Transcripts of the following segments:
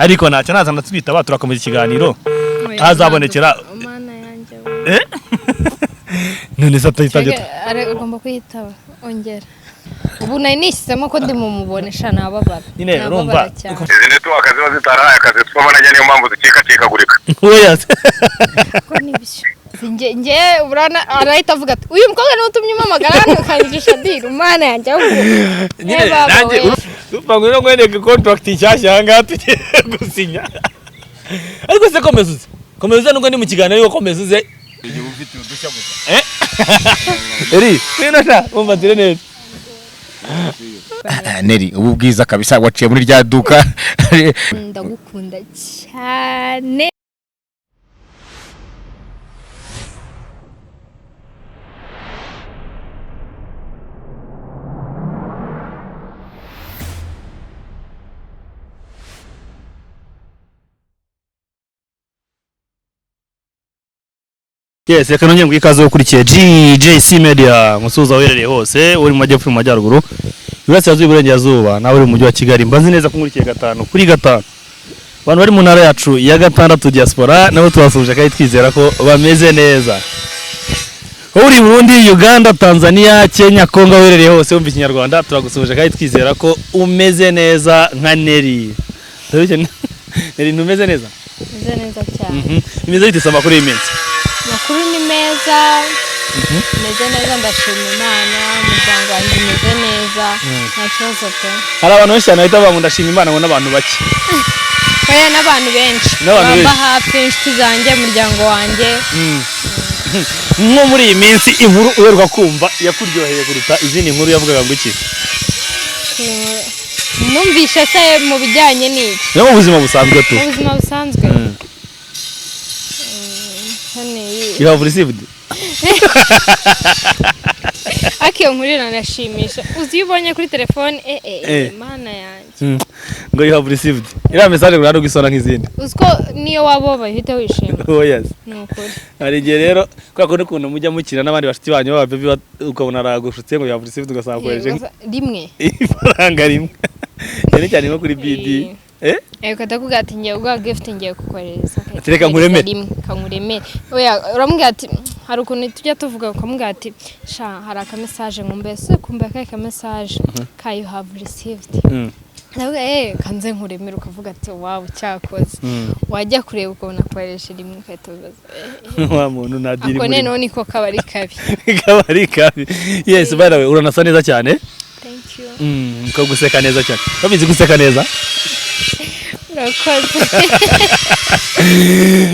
Ariko ntacyo, naza natwitaba, turakomeza ikiganiro. Ntazabonekera. Mana yanjye we. Eh? None se atayitabye? Ugomba kuyitaba, ongera. Ubu nari nishyizemo ko ndi mumubonesha, nababara. Nyine Nababara urumva cyane. Izi network ziba zitarahaye akazi twabonanye, niyo mpamvu zicikacikagurika. Oya se. Ko nibyo, nge urana arahita avuga ati: "Uyu mukobwa niwe utumye umpamagara hano ukanyigisha deal." Mana yanjye, ahubwo Nyine Eh, baba nanjye we. Urumva ngo nkwereke contract nshyashya aha ngaha tugiye gusinya. Ariko se komeza uze, komeza uze, nubwo ndi mu kiganiro, ariko komeza uze. Igihe ufite udushya gusa. Eh, eri ngwino sha, umfatire neza. Neri, ubu bwiza kabisa waciye muri rya duka. Ndagukunda cyane. Yes, reka nongere nguhe ikaze ukurikiye GJC Media, musuhuza uherereye hose, uri mu majyepfo, mu majyaruguru, iburasirazuba, iburengerazuba, nawe uri mu mujyi wa Kigali. Mbazi neza ko nkurikiye gatanu kuri gatanu. Abantu bari mu ntara yacu ya gatandatu, diaspora, nabo tubasuhuje kandi twizera ko bameze neza. Wowe uri i Burundi, Uganda, Tanzania, Kenya, Congo, aho uherereye hose wumva ikinyarwanda, turagusuhuje kandi twizera ko umeze neza nka Neri. Ndabizi, Neri, ntumeze neza? Meze neza cyane. Bimeze bite se, amakuru y'iminsi? Amakuru ni meza, meze neza, ndashima Imana. Umuryango wanjye umeze neza, nta kibazo pe. Hari abantu benshi cyane bahita bavuga ngo ndashima Imana, ngo n'abantu bake. Oya, n'abantu benshi N'abantu bamba benshi. hafi, inshuti zanjye, umuryango wanjye. Nko muri iyi minsi, inkuru uheruka kumva yakuryoheye kuruta izindi nkuru yavugaga ngo iki? Numvishe se mu bijyanye n'iki? No mu buzima busanzwe tu. Mu buzima busanzwe. Hano You have received. Ariko iyo nkuru iranashimisha, uzi iyo ubonye kuri telefone, eh eh. Eh. Mana yanjye. Ngo you have received iriya message, ngo ntabwo isona nk'izindi. Uzi ko niyo waba ubabaye uhita wishima? Oh yes. Ni ukuri. Hari igihe rero, kubera ko n'ukuntu mujya mukina n'abandi bashuti banyu b'aba baby, ukabona aragushutse ngo you have received, ugasanga akoresheje Rimwe. ifaranga rimwe, cyane cyane nko kuri BD, eh. Eh, ukahita akubwira ati: "Ngiye kuguha gift, ngiye kukohereza." Ati, "Reka nkuremere." Rimwe kankuremere. Oya, uramubwira ati, hari ukuntu tujya tuvuga, ukamubwira ati: "Sha, hari aka message nkumbuye." Se kumbuye akahe ka message ka you have received? Ndavuga, eh, kanze nkuremere, ukavuga ati: "Wow, cyakoze." Wajya kureba ukabona kohereje rimwe, ugahita wibaza, eh, Wa muntu nta deal. Ako Muri noneho niko kaba ari kabi. Kaba ari kabi. Yes, by the way, uranasa neza cyane. Thank you. Ko guseka neza cyane, babizi guseka neza. Urakoze.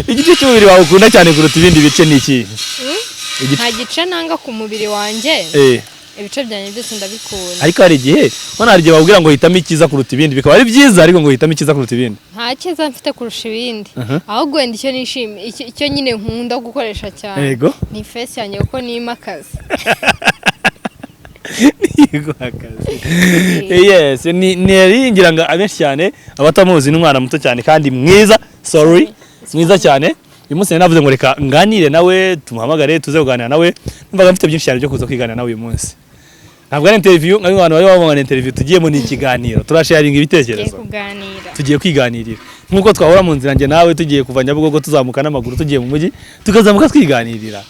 Igice cy'umubiri wawe ukunda cyane kuruta ibindi bice ni iki? Igice Nta gice nanga ku mubiri wanjye. Ibice byanjye byose ndabikunda. Ariko hari igihe ubona, hari igihe babwira ngo hitamo icyiza kuruta ibindi, bikaba ari byiza, ariko ngo hitamo icyiza kuruta ibindi. Nta cyiza mfite kurusha ibindi, ahubwo wenda icyo nishimiye, icyo nyine nkunda gukoresha cyane ni face yanjye, kuko nimakaza. Yego, akazi. Yes, ni ngira ngo abenshi cyane abatamuzi, ni umwana muto cyane kandi mwiza, sorry, mwiza cyane. Uyu munsi nari navuze ngo reka nganire nawe, tumuhamagare tuze kuganira nawe. Numvaga mfite byinshi cyane byo kuza kwiganira nawe uyu munsi. Ntabwo ari interview nka abantu bari babona interview tugiyemo, ni ikiganiro, turasharinga Tugiye ibitekerezo. kuganira. Tugiye kwiganirira nk'uko twahora mu nzira njye nawe, tugiye kuva Nyabugogo, tuzamuka n'amaguru, tugiye mu mujyi, tukazamuka twiganirira.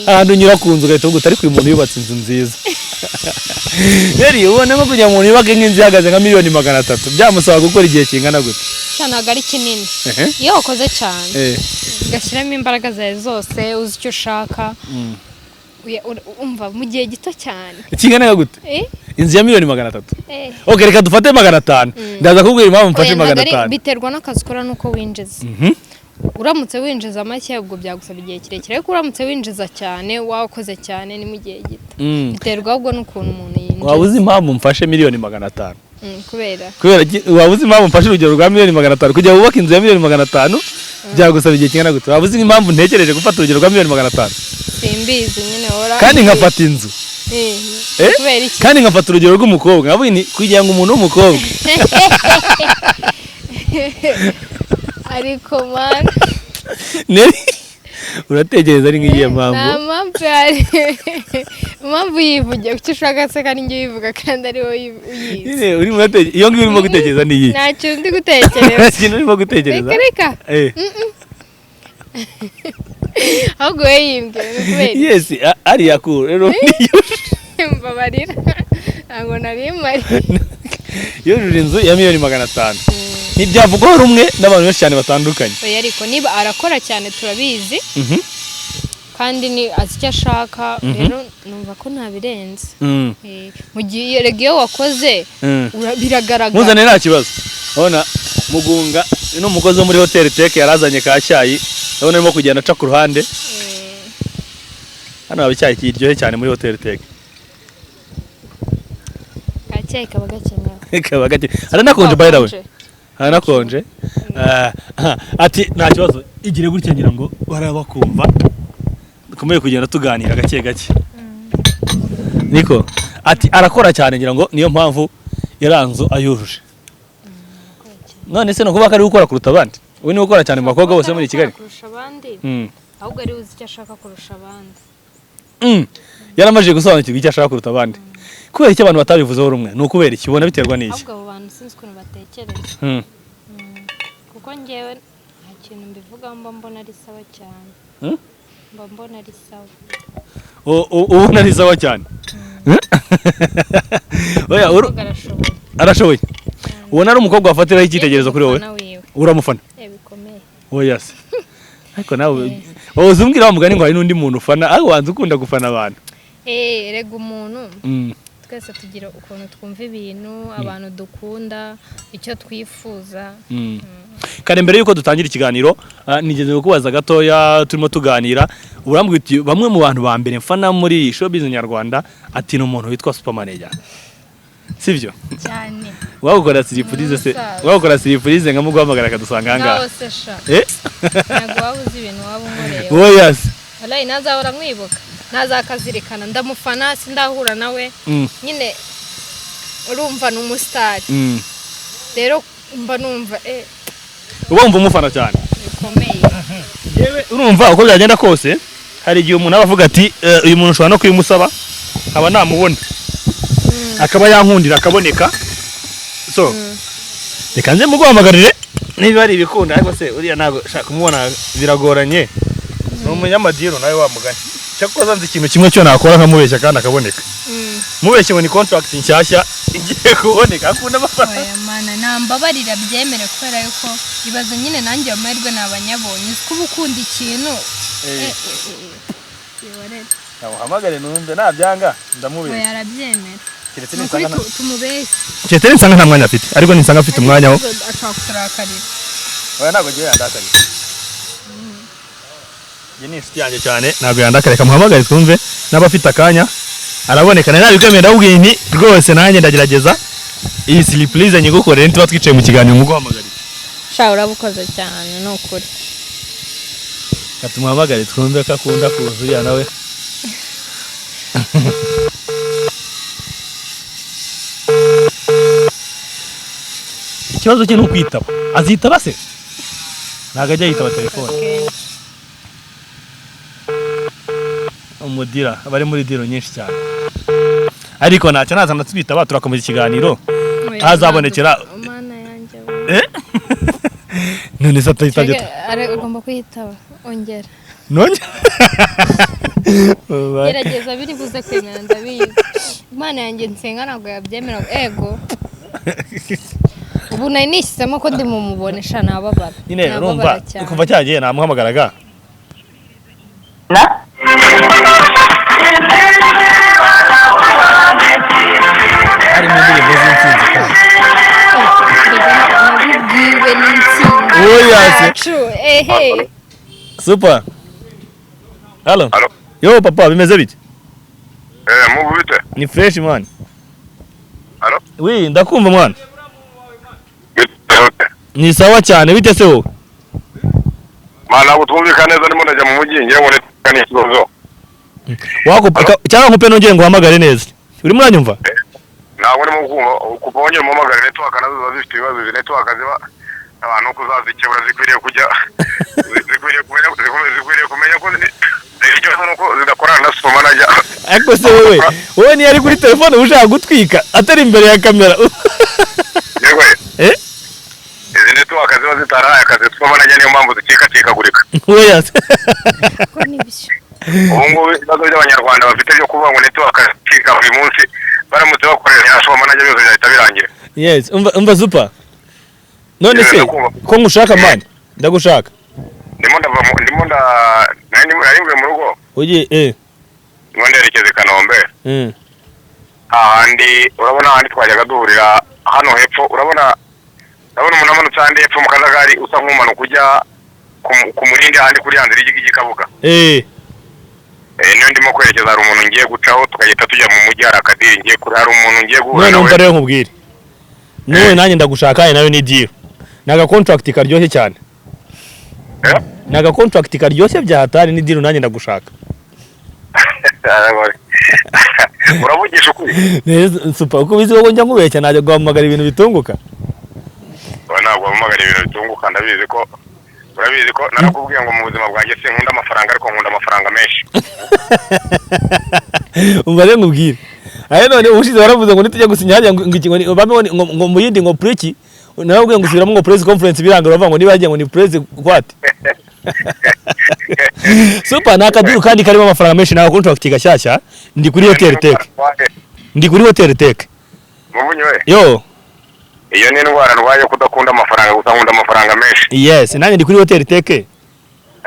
Ahantu unyura ku nzu ugahita uvuga uti: "Ariko uyu muntu yubatse inzu nziza." Rero ubona nko kugira ngo umuntu yubake nk'inzu ihagaze nka miliyoni 300, byamusaba gukora igihe kingana gute? Sha, ntabwo ari kinini. Iyo wakoze cyane, ugashyiramo imbaraga zawe zose, uzi icyo ushaka, umva mu gihe gito cyane. Kingana gute? Eh? Inzu ya miliyoni 300. Eh. Ok, reka dufate 500. Ndaza kubwira impamvu mfashe Oya, ntabwo magana ari- atanu. Biterwa n'akazi ukora n'uko winjiza. Uramutse winjiza make, ubwo byagusaba igihe kirekire, ariko uramutse winjiza cyane, wakoze cyane, ni mu gihe gito. Biterwa ahubwo n'ukuntu umuntu yinjiza. Waba uzi impamvu mfashe miliyoni 500? Kubera? Kubera waba uzi impamvu mfashe urugero rwa miliyoni 500? Kugira ngo wubake inzu ya miliyoni 500 byagusaba igihe kingana gute? Waba uzi impamvu ntekereje gufata urugero rwa miliyoni 500? Simbizi nyine, wora. Kandi nkafata inzu. Eh, Eh? kubera iki? Kandi nkafata urugero rw'umukobwa, nkavuga nti kugira ngo umuntu w'umukobwa Ariko man. Neri, Uratekereza ari nk'iyihe mpamvu? Nta mpamvu ihari. Impamvu yivugiye. Kuki ushaka se kandi njye uyivuga kandi ari wowe uyizi? Nyine urimo iyo ngiyo urimo gutekereza ni iyi? Nta kintu ndi gutekereza. Nta kintu urimo gutekereza? Reka, reka. Eh. Ahubwo wowe yimbwira ni ukubera iki? Yes, ariya ku rero niyo Mbabarira, ntabwo nari mpari. Yujuje inzu ya 500,000,000, ntibyavugwaho rumwe n'abantu benshi cyane batandukanye. Oya, ariko niba arakora cyane turabizi, kandi ni azi icyo ashaka. Rero numva ko ntabirenze. Mu gihe erega iyo wakoze biragaragara. Muzane, nta kibazo. Urabona Mugunga ni umukozi wo muri hoteli Teke, yarazanye ka cyayi, ndabona arimo kugenda aca ku ruhande. Hano haba icyayi kiryoshye cyane muri hoteli Teke. Ka cyayi kaba gakenewe. Kaba gake, haranakonje by the way. Haranakonje. Ati nta kibazo, igire gutya, ngira ngo barabakumva. Dukomeye kugenda tuganira gake gake. Niko ati arakora cyane, ngira ngo niyo mpamvu yaranzu ayujuje. None se no kuba ko ari gukora kuruta abandi, we niwe ukora cyane mu bakobwa bose muri Kigali? Kurusha abandi, ahubwo ari uzi icyo ashaka kurusha abandi. Yaramajije gusobanukirwa icyo ashaka kuruta abandi. Kubera icyo abantu batabivuzeho rumwe ni ukubera iki? Ubona biterwa n'iki? Ahubwo abo bantu sinzi ukuntu batekereza, kuko njyewe nta kintu mbivugaho, mba mbona ari sawa cyane. Mba mbona ari sawa. Ubona ari sawa cyane. Oya, Umukobwa arashoboye. Arashoboye. Ubona ari umukobwa wafatiraho icyitegererezo kuri wowe? Umufana wiwe. Uramufana? Bikomeye. Oya se, ariko nawe wowe umbwira wa mugani ngo hari n'undi muntu ufana, ariko wanze ukunda gufana abantu. Erega umuntu twese tugira ukuntu twumva ibintu, abantu dukunda, icyo twifuza. Kare mbere yuko dutangira ikiganiro, nigeze kukubaza gatoya turimo tuganira, urambwira uti bamwe mu bantu ba mbere mfana muri showbiz nyarwanda, ati ni umuntu witwa Super Manager, sibyo? Cyane. Wagukora surprise se? Umusaza. Wagukora surprise nkamuguhamagara akadusanga aha ngaha? Nawe se sha? Eh. Ntabwo waba uzi ibintu waba unkoreye. Oya se. Wallahi ntazahora nkwibuka, ntazakazirikana. Ndamufana, sindahura nawe. Nyine urumva ni umusitari. Rero mba numva Uba wumva umufana cyane? Bikomeye. Yewe, urumva uko byagenda kose hari igihe umuntu aba avuga ati: "Uyu muntu ushobora no kubimusaba nkaba namubona, akaba yankundira akaboneka." So reka nze muguhamagarire niba ari ibikunda. Ariko se uriya ntabwo shaka kumubona, biragoranye, ni umunyamadiro nawe wa mugani. Cyakoze nzi ikintu kimwe cyo nakora nkamubeshya kandi akaboneka. Mubeshye ngo ni contract nshyashya igiye kuboneka, akunda amafaranga. Oya mana, nambabarira byemere, kubera yuko ibaze nyine nanjye ayo mahirwe nabanyabonye. Uzi ko uba ukunda ikintu. Ihorere. Namuhamagare numve nabyanga ndamubeshya. Oya, arabyemera. Keretse Ni ukuri nisanga tumubeshye. Keretse nisanga nta mwanya afite, ariko nisanga afite umwanya wo Ashobora kuturakarira. Oya, ntabwo ngiye yandakariye. Njye ni inshuti yanjye cyane, ntabwo yandakariye. Kamuhamagare twumve n'aba afite akanya araboneka. Nari nabikwemeye, ndamubwiye nti rwose nanjye ndagerageza iyi surprise nyigukorere, nituba twicaye mu kiganiro muguhamagariye. Sha, urabukoze cyane, ni ukuri. Reka tumuhamagare twumve ko akunda kuza uriya nawe. Ikibazo cye ni ukwitaba. Azitaba se? Ntabwo ajya yitaba telefone. Kenshi. Umudira aba ari muri deal nyinshi cyane, ariko ntacyo, naza natwitaba turakomeza ikiganiro. Oya, Azabonekera. Mana yanjye we. Eh? None se atayitabye? Ugomba kuyitaba, ongera. None Gerageza, biri buze kwemera, ndabizi. Imana yanjye nsenga ntabwo yabyemera. Ego, ubu nari nishyizemo ko ndi mumubone sha, nababara. Nyine urumva Nababara cyane. kuva cyagiye namuhamagaraga. Na? Harimo indirimbo z'intsinzi kandi. Erega nabibwiwe n'intsinzi Oya se. yacu, ehe. Super, halo. Halo. Yo papa, bimeze bite? Mubu bite? Ni fresh man. Halo? Oui, ndakumva mwana. Bite bite? Ni sawa cyane, bite se wowe? Ma, ntabwo twumvikana neza, ndimo ndajya mu mujyi, ngira ngo ni ikibazo. Wakupa cyangwa nkupe nongere nguhamagare neza? Urimo uranyumva? Ntabwo ndimo kumva, kuva wongera umuhamagare, network nazo ziba zifite ibibazo, izi network ziba Abantu kuzazikebura zikwiriye kujya zikwiriye kumenya ko ikibazo nuko zidakorana na super manager. Ariko se wowe niyo ari kuri telefone uba ushaka gutwika atari imbere ya kamera? Yewe. Eh? Izi network ziba zitarahaye akazi super manager, niyo mpamvu zicikacikagurika. Oya se. Ko nibyo. Ubu ngubu ibibazo by'abanyarwanda bafite byo kuvuga ngo network icika buri munsi, baramutse bakorera ya super manager byose byahita birangira. Yes, umva super, none se Ndakumva. ko ngushaka man, ndagushaka. Ndimo ndava ndimo nda nari mvuye mu rugo. Ugiye Ndimo nderekeza i Kanombe. Hahandi urabona, ahandi twajyaga duhurira hano hepfo, urabona, urabona umuntu amanutse ahandi hepfo mu kajagari, usa nk'umanuka ujya ku Murindi, ahandi kuri ya nzira ijya i Kabuga. Niyo ndimo kwerekeza. Hari umuntu ngiye gucaho tukagenda tujya mu mujyi, hari akadiri ngiye kuri, hari umuntu ngiye guhura None nawe. umva rero nkubwire, none nanjye ndagushaka, nawe ni deal, ni aga contract karyoshye cyane. Eh? Ni aga contract karyoshye bya hatari, ni deal, nanjye ndagushaka. Uravugisha ukuri? Neza, super, uko ubizi wowe njya nkubeshya? Najya guhamagara ibintu bitunguka. Oya, ntabwo wampamagara ibintu bitunguka. Ndabizi ko urabizi ko narakubwiye ngo mu buzima bwanjye sinkunda amafaranga, ariko nkunda amafaranga menshi. Umva rero nkubwire, ayo none ubushize waravuze ngo nitujya gusinya hariya ngo iki, ngo bame ngo mu yindi ngo preki, nawe ngo usubiramo ngo press conference biranga, uravuga ngo niba yagiye ngo ni press what. Super, ni akadeal kandi karimo amafaranga menshi, ni contract gashyashya. Ndi kuri Hotel Tech, ndi kuri Hotel Tech. Muvunyi we. Yo. Iyo ni indwara ndwaye yo kudakunda amafaranga, gusa nkunda amafaranga menshi. Yes, nanjye ndi kuri Hotel Tech.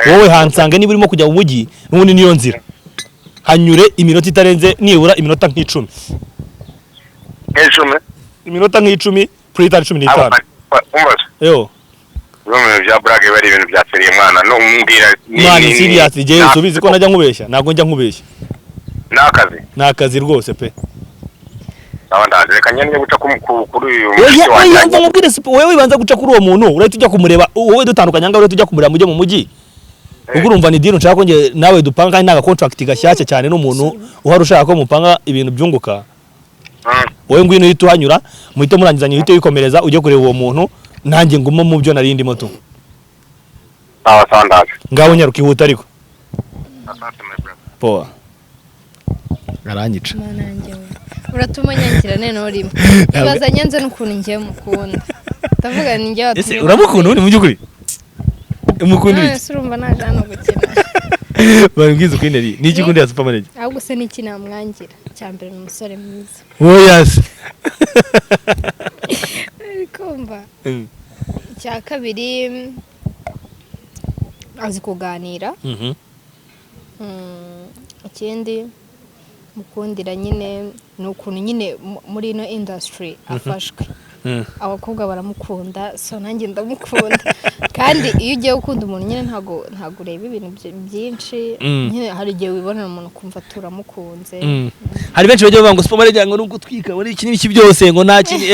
Wowe hansange niba urimo kujya mu mujyi, n'ubundi niyo nzira, hanyure iminota itarenze nibura iminota nk'icumi. Nk'icumi? Iminota nk'icumi kuri itanu, 15. Umbaza. Yo. Ibintu bya blague biba ari ibintu bya sérieux, mwana, no mbwira. Mwana, serious, igihe usubizi ko najya nkubeshya? Ntabwo njya nkubeshya. Ni akazi? Ni akazi rwose pe. Aba ndazi, reka njye guca kuri uyu Oya. mushiki Oya. wanjye. Umva nkubwire, sipo wowe wibanza guca kuri uwo muntu, urahita ujya kumureba wowe, dutandukanye ahangaha, urahita ujya kumureba mujye mu mujyi. Ubwo urumva ni deal nshaka ko njye nawe dupanga, kandi ntaga contract gashyashya cyane, n'umuntu uhari ushaka ko mupanga ibintu byunguka. Wowe ngwino uhite uhanyura, muhite murangizanya, uhite wikomereza ujye kureba uwo muntu, nanjye ngumo mu byo nari ndimo tu. Sawa sawa, ndazi. Ngaho nyaruka, ihuta ariko. Asante, my brother. Poa, aranyica. Mana yanjye we, uratuma nyangira noneho rimwe ibaza nyanze n'ukuntu ngiye mukunda, ndavuga ni njye Ese watumye. uramukunda ubundi mu by'ukuri? Umukunda None iki? se urumva naje hano gukina? Babibwiza ukuri, Neri, ni iki ukundira super manager? Ahubwo se n'iki namwangira? Icya mbere, ni umusore mwiza. Oya se. Uri kumva? Icya kabiri, azi kuganira. Ikindi mukundira nyine ni ukuntu nyine muri ino industry afashwe. Abakobwa baramukunda, so nanjye ndamukunda. Kandi iyo ugiye gukunda umuntu nyine ntabwo ureba ibintu byinshi. Nyine hari igihe wibonera umuntu ukumva turamukunze. Hari benshi bajya bavuga ngo super manager ngo nubwo utwika muri iki n'iki byose, ngo nta kintu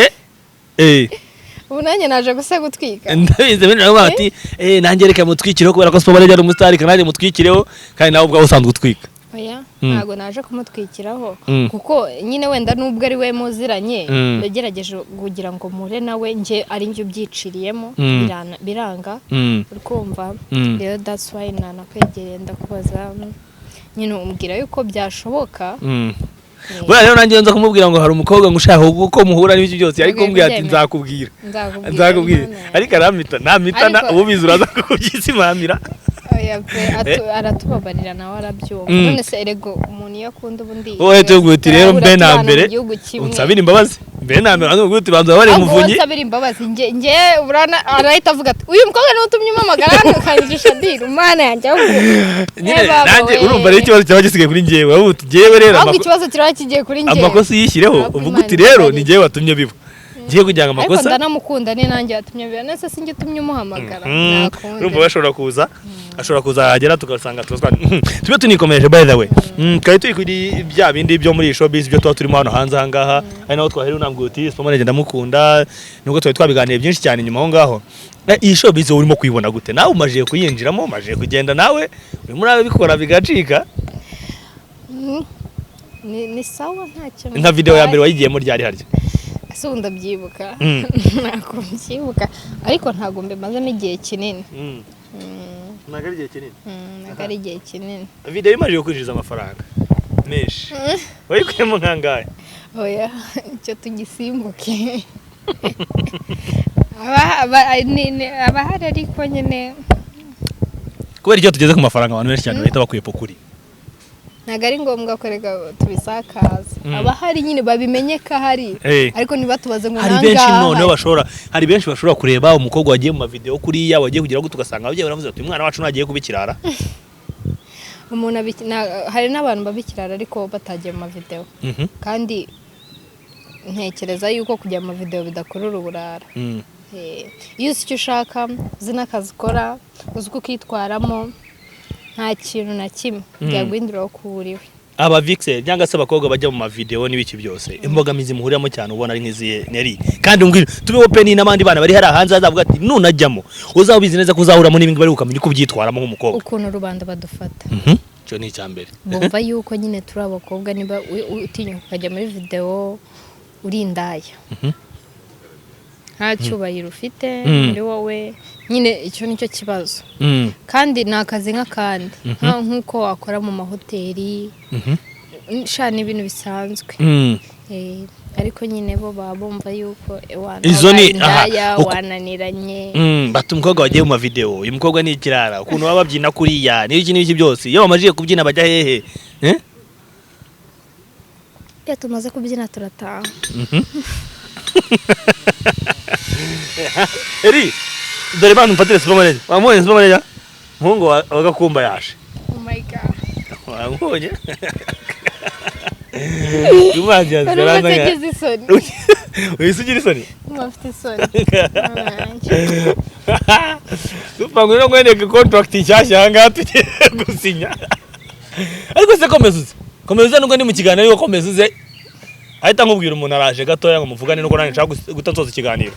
Ubu nanjye naje gusa gutwika. Ndabizi, benshi baravuga bati nanjye reka mutwikireho kubera ko super manager ari umusitari, kandi nanjye mutwikireho, kandi nawe ubwawe usanzwe utwika. Oya. Ntabwo naje kumutwikiraho. Kuko nyine wenda nubwo ari we muziranye, nagerageje kugira ngo mpure nawe njye ari njye ubyiciriyemo, biranga. Uri kumva? Rero that's why nanakwegereye, ndakubaza nyine, umbwira yuko byashoboka. Buriya rero nanjye nza kumubwira ngo hari umukobwa ngo ushaka uko muhura n'ibiki byose, ariko Ubwo kumbwira ati kubyemera. Nzakubwira. Nzakubwira. Nzakubwira. Imana yanjye. Ariko arampita nampitana. Ariko- Ubu bizi uraza kubyisimamira. Oya pe, aratubabarira nawe arabyumva. None se erego umuntu iyo akunda ubundi Wowe tubwira uti rero turahura mbe na tubana mu mbere gihugu kimwe. unsabire imbabazi mbere na mbere, umbwira uti banza ubabare Ahubwo wowe Muvunyi. nsabira imbabazi njye urana arahita avuga ati uyu mukobwa niwe utumye umpamagara hano ukanyigisha deal, Mana yanjye, ahubwo Nyine Eh, baba nanjye we. urumva rero ikibazo cyaba gisigaye kuri njyewe, wowe uti njyewe rero Ahubwo ikibazo kiraba kigiye kuri njye. Amakosa uyishyireho. Ahubwo Uvuga Imana uti rero imbabarire. ni njyewe watumye biba, ngiye kugira ngo Ariko amakosa ndanamukunda, ni nanjye watumye biba, nese sinjye utumye umuhamagara? Nakundi. Urumva we ashobora kuza, ashobora kuzahagera tugasanga tube tunikomeje. By the way, twari turi kuri bya bindi byo muri showbiz, byo tuba turimo hano hanze aha ngaha, ari naho twahereye unambwira uti super manager ndamukunda, nubwo twari twabiganiye byinshi cyane inyuma aho ngaho. Iyi showbiz wowe urimo kuyibona gute? Nawe umajije kuyinjiramo, umajije kugenda, nawe urimo urabikora bigacika. Ni sawa, ntacyo Nka video ya bitwaye. mbere wayigiyemo ryari harya? Ese ubu ndabyibuka? Ntabwo mbyibuka, ariko ntabwo mbimazemo igihe kinini. Ntabwo ari igihe kinini. Ntabwo ari igihe kinini. Video imajije kwinjiza amafaranga menshi, wayikuyemo nkangahe? Oya, icyo tugisimbuke. Abahari ariko nyine Kubera icyo tugeze ku mafaranga, abantu benshi cyane bahita bakwiye kuri. Ntabwo ari ngombwa ko reka tubisakaza. Abahari nyine babimenye ko ahari, ariko ntibatubaze ngo Hari benshi nangaha. Noneho bashobora, hari benshi bashobora kureba umukobwa wagiye mu mavideo kuriya, wagiye kugira ngo tugasanga ababyeyi baravuze bati: "Umwana wacu ntagiye kuba ikirara." Umuntu hari n'abantu babikirara ariko batagiye mu mavideo. Kandi ntekereza yuko kujya mu mavideo bidakurura uburara. Iyo uzi icyo ushaka, uzi n'akazi ukora, uzi uko ukitwaramo, nta kintu na kimwe byaguhindura ko uriwe. Aba vixen cyangwa se abakobwa bajya mu mavideo n'ibiki byose, imbogamizi muhuriramo cyane ubona ari nk'izihe, Neri? Kandi umbwire tube open n'abandi bana bari hariya hanze bazavuga ati nunajyamo uzaba ubizi neza ko uzahuramo n'ibingibi, bari ukamenya uko ubyitwaramo nk'umukobwa. Ukuntu rubanda badufata. Icyo ni icya mbere. Bumva yuko nyine turi abakobwa, niba utinyuka ukajya muri video uri indaya, nta cyubahiro ufite muri wowe nyine. Icyo nicyo kibazo. Kandi ni akazi nk'akandi, nk'uko wakora mu mahoteli, sha, ni ibintu bisanzwe. Ariko nyine bo baba bumva yuko ewana, Izo ni- wabaye indaya, aha, wananiranye. Bati umukobwa wagiye mu mavideo, uyu mukobwa ni ikirara, ukuntu baba babyina kuriya n'iki n'iki byose, iyo bamajije kubyina bajya hehe, eh? Iyo tumaze kubyina turataha. Eri, dore bantu mfatire super manager. Wamubonye super manager? Muhungu wa Gakumba yaje. Oh my God! Wamubonye? Uyu Wari umaze agize isoni. Uhise ugira isoni? Uba afite isoni. Nanjye. Super, ngwino nkwereke contract nshyashya aha ngaha tugiye gusinya. Ariko se komeza uze. Komeza uze, nubwo ndi mu kiganiro, ariko komeza uze. Ahita nkubwira umuntu araje gatoya ngo muvugane, nuko nanjye nshaka guhita nsoza ikiganiro.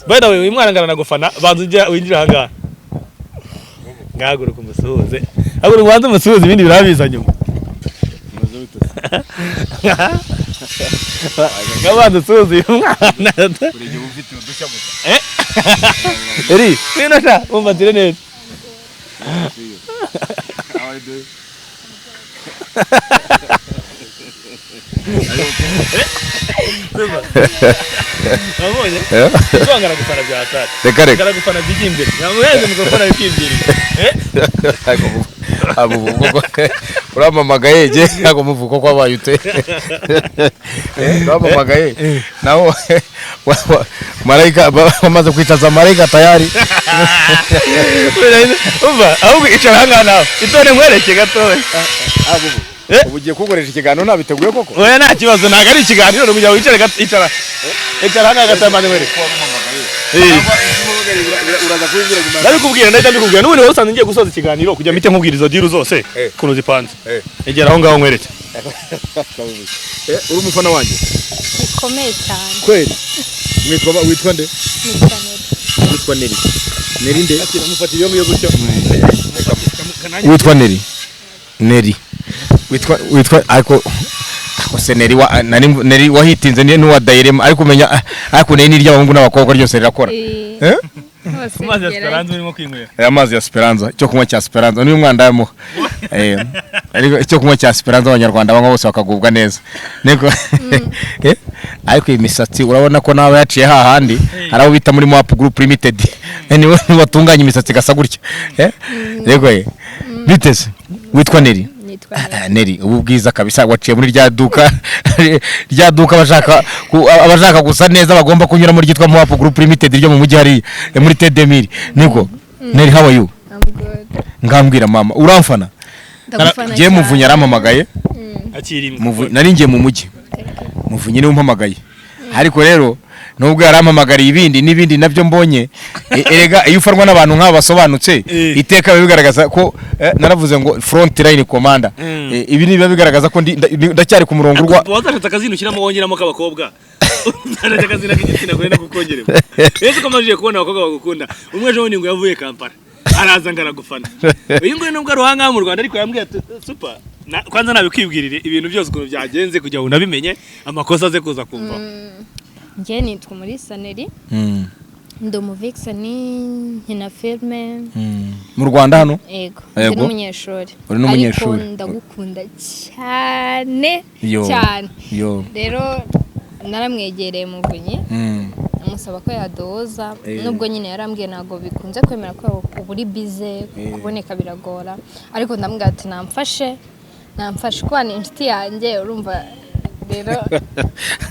By the way, uyu mwana ngana nagufana, banza ujya winjira aha ngaha. Ngahaguruka umusuhuze. Haguruka ubanze umusuhuze, ibindi birabiza nyuma. Ngabanza usuhuze uyu mwana. Buri gihe uba ufite udushya gusa. Eri, ngwino sha, mumfatire neza. How are you doing? Wabonye? Uzongera gufana bya hatari. Reka reka. Ngaragufana bijya imbere. Namuheze mikrofone ari kwibwirira. Eh? Abo ubwo uramamagaye je ntabwo muvuga ko wabaye ute. Uramamagaye naho marayika bamaze kwicaza marayika tayari. Umva, ahubwo icara aha ngaha nawe. Itone nkwereke gatoya. Ubu ugiye kugukoresha ikiganiro nabiteguye koko? Oya, nta kibazo, ntabwo ari ikiganiro, ni kugira ngo wicare gato, icara. Icara aha ngaha gatoya mbanze nkwereke. Uraza kubibwira nyuma. Ndabikubwira, ndahita mbikubwira. N'ubundi wari usanzwe ngiye gusoza ikiganiro kugira mpite nkubwira izo deal zose ukuntu zipanze. Egera aho ngaho nkwereke. Uri umufana wanjye? Bikomeye cyane. Kweli? Witwa nde? Nitwa Neri. Witwa Neri? Neri nde? Mufata iyo ngiyo gutyo. Witwa Neri? Neri witwa ariko se Neri wa nari Neri wahitinze ni n'uwa Dairema, ariko umenya ariko Neri ni iry'abahungu n'abakobwa ryose rirakora. Eh? Hose Amazi ya bigerayo. Esperanza urimo kwinywera. Aya mazi ya Esperanza, icyo kunywa cya Esperanza, niyo mwana ndayamuha. Ariko icyo kunywa cya Esperanza abanyarwanda banywa bose bakagubwa neza. Niko ariko iyi misatsi urabona ko nawe yaciye hahandi hari abo bita muri Map Group Limited, nibo batunganya imisatsi igasa gutya. Yego, biteze witwa Neri? Nitwa Neri. Ah, Neri, ubu bwiza kabisa waciye muri rya duka abashaka gusa neza bagomba kunyura muri ryitwa Map Group Limited ryo mu mujyi hariya, muri Tedemiri. Niko Neri, how are you? I'm good. Ngambwira mama, uramfana? Ndagufana Ngiye cyane. Muvunyi arampamagaye. Akiri. Nari ngiye mu mujyi. Thank you. Muvunyi niwe umpamagaye, ariko rero nubwo yarampamagariye ibindi n'ibindi nabyo mbonye, erega iyo ufanwa n'abantu nk'aba basobanutse, iteka biba bigaragaza ko, naravuze ngo front line commander. Ibi ni biba bigaragaza ko ndacyari ku murongo urwa Wazashatse akazina ushyiramo wongeramo k'abakobwa, uzashatse akazina k'igitsina gore no kukongeremo. Ese ko amajije kubona abakobwa bagukunda, umwe ejo bundi ngo yavuye Kampala araza ngo aragufana, uyu nguyu nubwo ari uwangaha mu Rwanda, ariko yambwiye ati super kwanza nabikwibwirire ibintu byose ukuntu byagenze kugira ngo unabimenye, amakosa aze kuza kumva. Njye nitwa Umulisa Nelly. Ndi umuvixen, nkina filime. Mu Rwanda hano? Yego, ndi n'umunyeshuri. Uri n'umunyeshuri. Ariko ndagukunda cyane. Yo. Cyane. Yo. Rero naramwegereye Muvunyi, amusaba ko yaduhuza. Nubwo nyine yarambwiye ntabwo bikunze kwemera ko uba uri busy, kuboneka biragora, ariko ndamubwira ati namfashe, namfashe kuba ni inshuti yanjye. Urumva rero,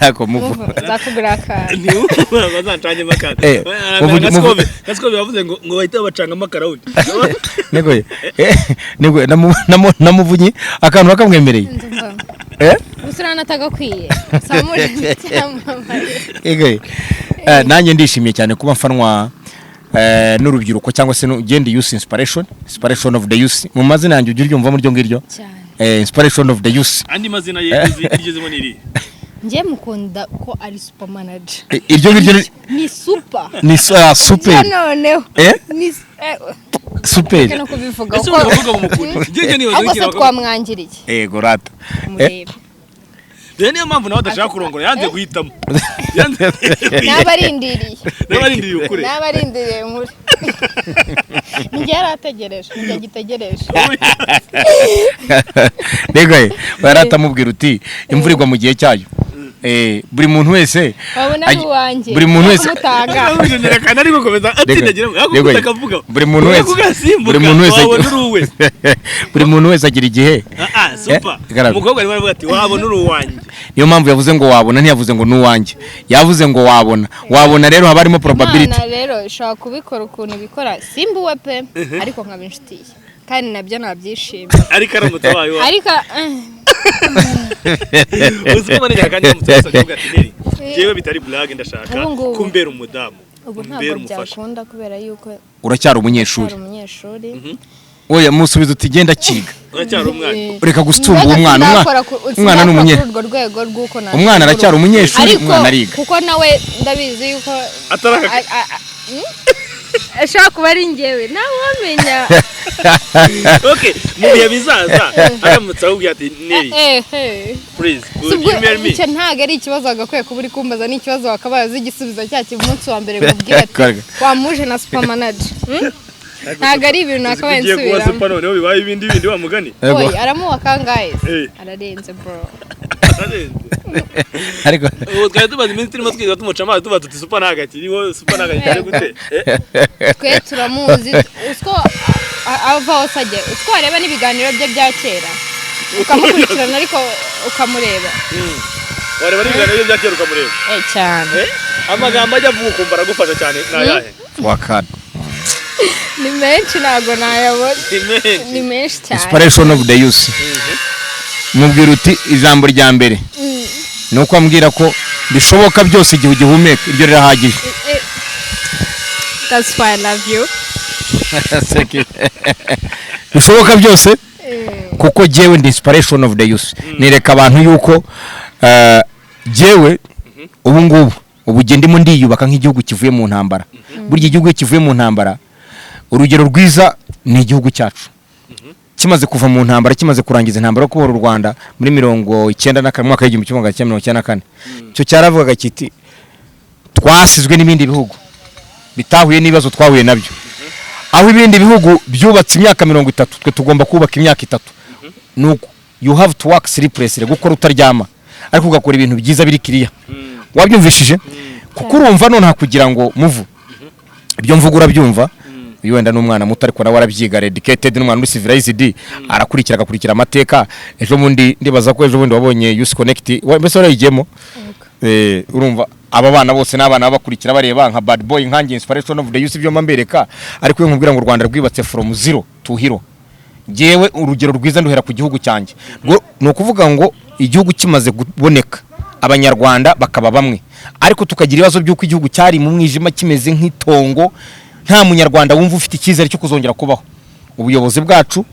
Ariko muvu nzakugurira akantu. Bazancanyemo akantu. Gasikobe yavuze ngo bahite babacangamo akarawundi. Niko niko na Muvunyi akantu bakamwemereye. Ndumva gusa urabona atagakwiye samuje cyamamare. Ego. Nanjye ndishimiye cyane kuba mfanwa n'urubyiruko cyangwa se genda youth inspiration, inspiration of the youth. Mu mazina yanjye ujya uryumva muri ryo ngiryo. Cyane. Inspiration of the youth. Andi mazina ye irigezemo ni irihe? Njye mukunda ko ari super manager. Iryo ngiryo Ni super. Ni super. Njye noneho ni Super. no kubivuga Ese uko uravuga ngo mukunda njye nibaza ahubwo se ikintu twamwangiriye? Ego rata. Murebe. Rero niyo mpamvu nawe adashaka kurongora, yanze guhitamo. Yanze N'abarindiriye. N'abarindiriye ukure. N'abarindiriye nkure, njye yari ategereje, njye agitegereje. Rego baratamubwira uti imvura igwa mu gihe cyayo. Buri muntu wese Wabona ari uwanjye buri muntu wese kumutanga. Nyerekana ariko komeza atsindagira Rego, ariko akavuga buri muntu wese buri muntu wese wabona uri uwe. Buri muntu wese agira igihe. Ah, super. Garagara. Umukobwa arimo aravuga ati wabona uri uwanjye. Niyo mpamvu yavuze ngo wabona, ntiyavuze ngo n'uwanjye, yavuze ngo wabona. Wabona rero haba harimo probability. Imana rero ishobora kubikora ukuntu ibikora, simba uwe pe, ariko nkaba inshuti ye, kandi nabyo nabyishimira. Ariko aramutse abaye uwawe? Ariko Uzi ko manegera kandi aramutse amusabye avuga ati: "Neri, njyewe bitari blague, ndashaka Ubu ngubu. kumbera umudamu, Ubu umbere ntabwo umufasha." byakunda kubera yuko Uracyari umunyeshuri. ari umunyeshuri. Oya, musubiza uti genda kiga. Uracyari umwana. Reka gustumba uwo mwana. Umwana ni kuri urwo rwego rw'uko Umwana aracyari umunyeshuri. Ariko Umwana ariga. kuko nawe ndabizi yuko Ataraka ashobora kuba ari njyewe, nawe wamenya. Okay, mu bihe bizaza aramutse akubwiye ati: "Neri, Eh. please, Si would ubwo you marry me?" Icyo ntabwo ari ikibazo wagakwiye kuba uri kumbaza, ni ikibazo wakabaye uzi igisubizo cyacyo umunsi wa mbere nkubwira ati Korega. wamuje na super manager. Ntabwo ari ibintu nakabaye Ugiye kuba nsubiramo. super, noneho bibaye ibindi bindi wa mugani. Yego. Oya, aramuha kangahe se? Eh. Ararenze, bro. Ararenze. Ariko Ubu twari tumaze iminsi turimo twiga tumuca amazi, tuba tuti super ntabwo akiriho, super ntabwo akiri gute. Twe turamuzi utwo ava hose ajya, utwo wareba n'ibiganiro bye bya kera ukamukurikirana, ariko ukamureba. Wareba n'ibiganiro bye bya kera ukamureba. Eh, cyane. Amagambo ajya avuga ukumva aragufasha cyane ni ayahe? Wakana. Ni menshi, ntabwo nayabona. Ni menshi. Ni menshi cyane. Inspiration of the youth. Mubwira uti ijambo rya mbere ni uko ambwira ko bishoboka byose igihe ugihumeka, iryo rirahagije. That's why I love you. Bishoboka byose kuko jyewe ndi inspiration of the youth, nereka abantu yuko jyewe ubu ngubu ubu jye ndimo ndiyubaka nk'igihugu kivuye mu ntambara. Burya igihugu iyo kivuye mu ntambara, urugero rwiza ni igihugu cyacu kimaze kuva mu ntambara, kimaze kurangiza intambara yo kubohora u Rwanda muri 94, mwaka w'1994. Icyo cyaravugaga kiti twasizwe n'ibindi bihugu bitahuye n'ibibazo twahuye nabyo. Aho ibindi bihugu byubatse imyaka 30, twe tugomba kubaka imyaka 3. Nuko you have to work sleeplessly, gukora utaryama, ariko ugakora ibintu byiza biri kiriya. Wabyumvishije? Kuko urumva nonaha kugira ngo muvu ibyo mvuga urabyumva. Uyu wenda ni umwana muto, ariko nawe arabyiga, educated, n'umwana uri civilized, arakurikira, agakurikira amateka. Ejo bundi ndibaza ko ejo bundi wabonye Youth Connect, mbese warayigiyemo? Urumva aba bana bose n'abana babakurikira, bareba nka bad boy nkanjye, inspiration of the youth, ibyo mba mbereka. Ariko iyo nkubwira ngo u Rwanda rwibatse from zero to hero, jewe urugero rwiza nduhera ku gihugu cyanjye. Ni ukuvuga ngo igihugu kimaze kuboneka, Abanyarwanda bakaba bamwe, ariko tukagira ibibazo by'uko igihugu cyari mu mwijima, kimeze nk'itongo, nta Munyarwanda wumva ufite icyizere cyo kuzongera kubaho. Ubuyobozi bwacu,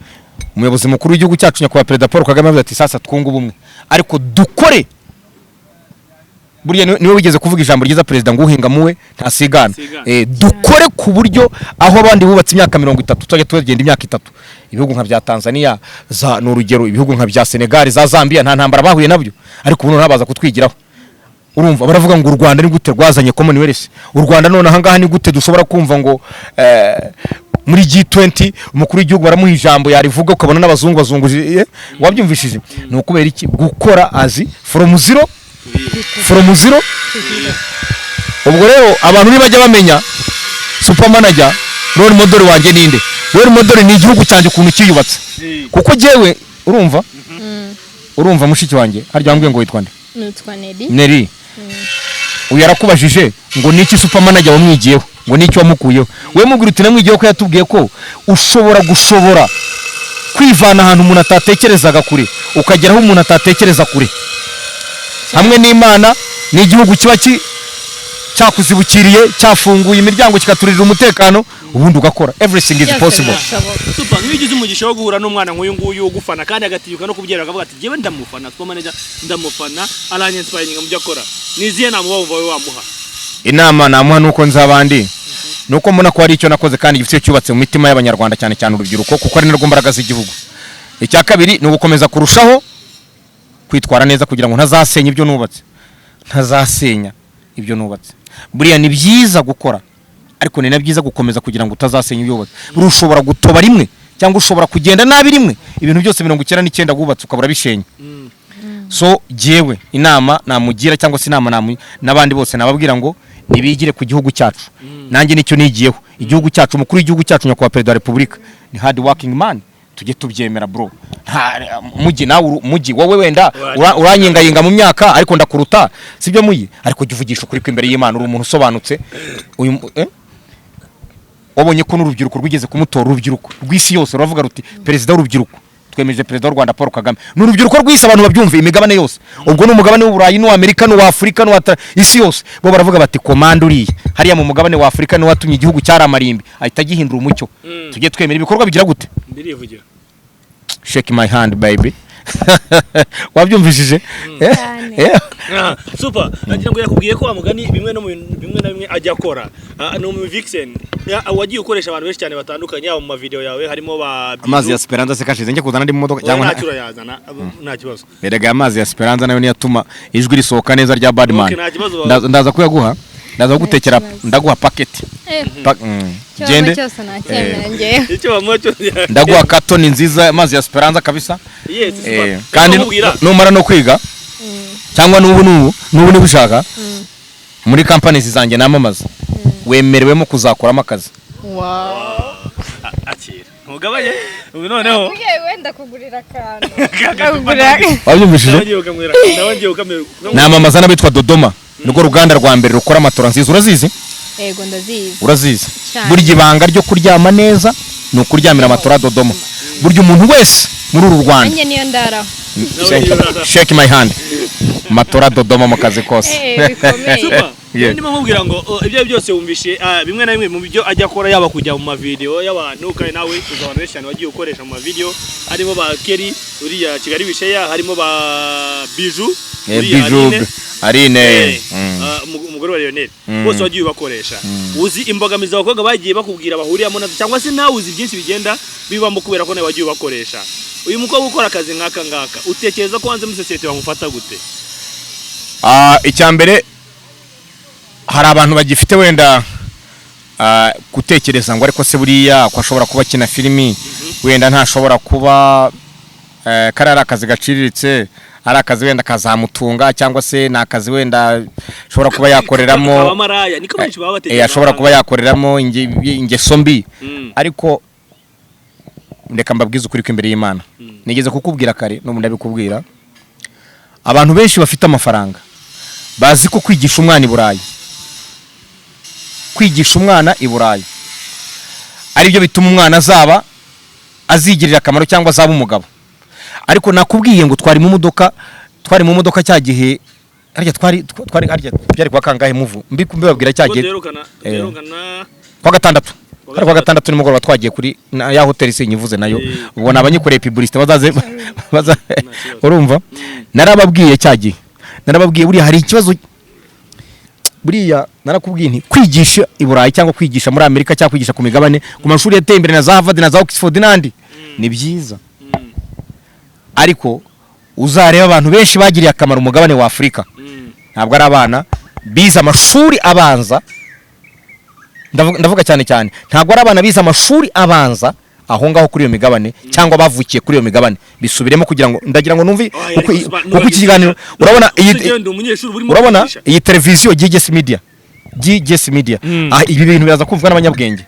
umuyobozi mukuru w'igihugu cyacu Nyakubahwa Perezida Paul Kagame yavuze ati: "Sasa twunge ubumwe, ariko dukore." Burya niwe wigeze kuvuga ijambo ryiza, perezida, ngo uhinga muwe ntasigana. Ntasigana. Dukore ku buryo aho abandi bubatse imyaka 30, tuzajya tugenda imyaka 3. Ibihugu nka bya Tanzania za ni urugero, ibihugu nka bya Senegal, za Zambia, nta ntambara bahuye nabyo, ariko ubu noneho baza kutwigiraho. Urumva baravuga ngo u Rwanda ni gute rwazanye Commonwealth? U Rwanda none ahangaha ni gute dushobora kumva ngo muri G20 umukuru w'igihugu baramuha ijambo, yarivuga ukabona n'abazungu bazunguje? Wabyumvishije? Ni ukubera iki? Gukora azi from zero, from zero. Ubwo rero abantu nibajya bamenya Super Manager, role model wanjye ninde? Role model ni igihugu cyanjye, ukuntu cyiyubatse, kuko jyewe urumva mushiki wanjye, harya wambwiye ngo witwa nde? Nitwa Neri. Neri, uyu yarakubajije ngo niki Super Manager wamwigiyeho, ngo niki wamukuyeho. We mubwira uti namwigiyeho ko yatubwiye ko ushobora gushobora kwivana ahantu umuntu atatekerezaga kure, ukagera aho umuntu atatekereza kure, hamwe n'Imana n'igihugu kiba cyakuzibukiriye, cyafunguye imiryango, kikaturira umutekano, ubundi ugakora. Everything is Byose possible. birashoboka. Super, nk'iyo ugize umugisha wo guhura n'umwana nk'uyu nguyu ugufana kandi agatinyuka no kubyera, akavuga ati jyewe ndamufana, Super Manager ndamufana, aranyinspiringa mu byo akora, ni izihe nama uba wumva wowe wamuha? Inama namuha nuko nzi abandi, nuko mbona ko hari icyo nakoze kandi gifite icyo cyubatse mu mitima y'Abanyarwanda, cyane cyane urubyiruko, kuko ari narwo mbaraga z'igihugu. Icya kabiri ni ugukomeza kurushaho kwitwara neza kugira ngo ntazasenya ibyo nubatse, ntazasenya ibyo nubatse. Buriya ni byiza gukora, ariko ni na byiza gukomeza kugira ngo utazasenya ibyo wubatse. Buriya ushobora gutoba rimwe cyangwa ushobora kugenda nabi rimwe, ibintu byose 99 wubatse ukabura bishenye. So jyewe inama namugira cyangwa se inama n'abandi bose nababwira ngo nibigire ku gihugu cyacu. Nanjye nicyo nigiyeho, igihugu cyacu, umukuru w'igihugu cyacu, nyakubahwa perezida wa repubulika, ni hard working man. Tujye tubyemera, bro. Nta mugi nawe mugi wowe wenda uranyingayinga mu myaka, ariko ndakuruta, sibyo muyi? Ariko jya uvugisha ukuri ko imbere y'Imana uri umuntu usobanutse. Uyu wabonye ko n'urubyiruko rwigeze kumutora, urubyiruko rw'isi yose ruravuga ruti perezida w'urubyiruko, twemeje perezida w'u Rwanda Paul Kagame. Ni urubyiruko rw'isi, abantu babyumve, imigabane yose, ubwo ni umugabane w'Uburayi n'uw'Amerika n'uwa Afurika n'uwa isi yose, bo baravuga bati komanda uriya hariya mu mugabane wa Afurika niwe watumye igihugu cyari amarimbi ahita agihindura umucyo. Tujye twemera ibikorwa bigira gute? Ndirivugira. Shake my hand, baby. Wabyumvishije? Cyane. Super, nagira ngo yakubwiye ko wa mugani bimwe no mu bintu bimwe na bimwe ajya akora. Ni umu vixen. Wagiye ukoresha abantu benshi cyane batandukanye, yaba mu mavideo yawe harimo ba Bijou. Amazi ya Speranza se kashize, njye kuzana andi mu modoka Oya, cyangwa ntacyo, urayazana, nta kibazo. Erega amazi ya Speranza nayo niyo atuma ijwi risohoka neza rya Badman. Okay, nta kibazo. Ndaza kuyaguha, ndaza kugutekera. Nta kibazo. Ndaguha paketi. Icyo Gende. wanywa cyose nacyemera njyewe. Icyo bamuha cyo. Ndaguha katoni nziza, amazi ya Speranza kabisa. Yes, super. Kandi Ndamubwira. numara no kwiga cyangwa n'ubu niba ushaka muri companies zanjye namamaza, wemerewemo kuzakoramo akazi. Wow. Akira, ntugabanye ubu noneho. Ugiye wenda kugurira akantu. Kagurira. Wabyumvishije? Nawe ngiye ukamwira. Namamaza n'abitwa Dodoma, nirwo ruganda rwa mbere rukora matora nziza. Urazizi? Yego, ndazizi. Urazizi? Cyane. Burya ibanga ryo kuryama neza ni ukuryamira matora Dodoma. Burya umuntu wese muri uru Rwanda Nanjye niyo ndaraho. Shake my hand, matora Dodoma mu kazi kose. Bikomeye. Super. Yeah. Ndimo nkubwira ngo ibyo byose wumvishe, bimwe na bimwe mu byo ajya akora, yaba kujya mu mavideo y'abantu, kandi nawe uzi abantu benshi cyane wagiye ukoresha mu mavideo, harimo ba Kelly uriya Kigali Bisheya, harimo ba Bijou, uriya Bijou. Aline. Aline. Umugore wa Lionel. Bose wagiye ubakoresha. Uzi imbogamizi abakobwa bagiye bakubwira bahuriyamo nazo, cyangwa se nawe uzi byinshi bigenda bibamo kubera ko nawe wagiye ubakoresha. Uyu mukobwa ukora akazi nk'aka ngaka, utekereza ko hanze muri sosiyete bamufata gute? Icya mbere, hari abantu bagifite wenda gutekereza ngo ariko se buriya ko ashobora kuba akina filimi, wenda ntashobora kuba kariya ari akazi gaciriritse, ari akazi wenda kazamutunga, cyangwa se ni akazi wenda ashobora kuba yakoreramo Abamaraya niko benshi baba batekereza. Ashobora kuba yakoreramo ingeso mbi. Ariko reka mbabwize ukuri ko imbere y'Imana, nigeze kukubwira kare n'ubu ndabikubwira, abantu benshi bafite amafaranga bazi ko kwigisha umwana i Burayi, kwigisha umwana i Burayi aribyo bituma umwana azaba azigirira akamaro cyangwa azaba umugabo. Ariko nakubwiye ngo twari mu modoka cya gihe, harya twari harya byari kwa kangahe muvu mbibabwira cya Ubwo gihe? duherukana duherukana Kwa gatandatu. Kwa Hari kwa gatandatu nimugoroba, twagiye kuri ya hoteli sinyivuze nayo. Ubwo nabanyikoreye publicité bazaze baza. Kibazo. Urumva, narababwiye cya gihe, narababwiye buriya hari ikibazo. Buriya narakubwiye nti kwigisha i Burayi cyangwa kwigisha muri Amerika cyangwa kwigisha ku migabane, ku mashuri yateye imbere na za Harvard na za Oxford n'andi, ni byiza, ariko uzareba abantu benshi bagiriye akamaro umugabane wa Afurika. Ntabwo ari abana bize amashuri abanza. Ndavuga cyane cyane, ntabwo ari abana bize amashuri abanza aho ngaho kuri iyo migabane cyangwa bavukiye kuri iyo migabane. Bisubiremo kugira ngo, ndagira ngo numve, kuko iki kiganiro, urabona iyi, urabona iyi televiziyo GGS Media, GGS Media, ibi bintu biraza kumvwa n'abanyabwenge.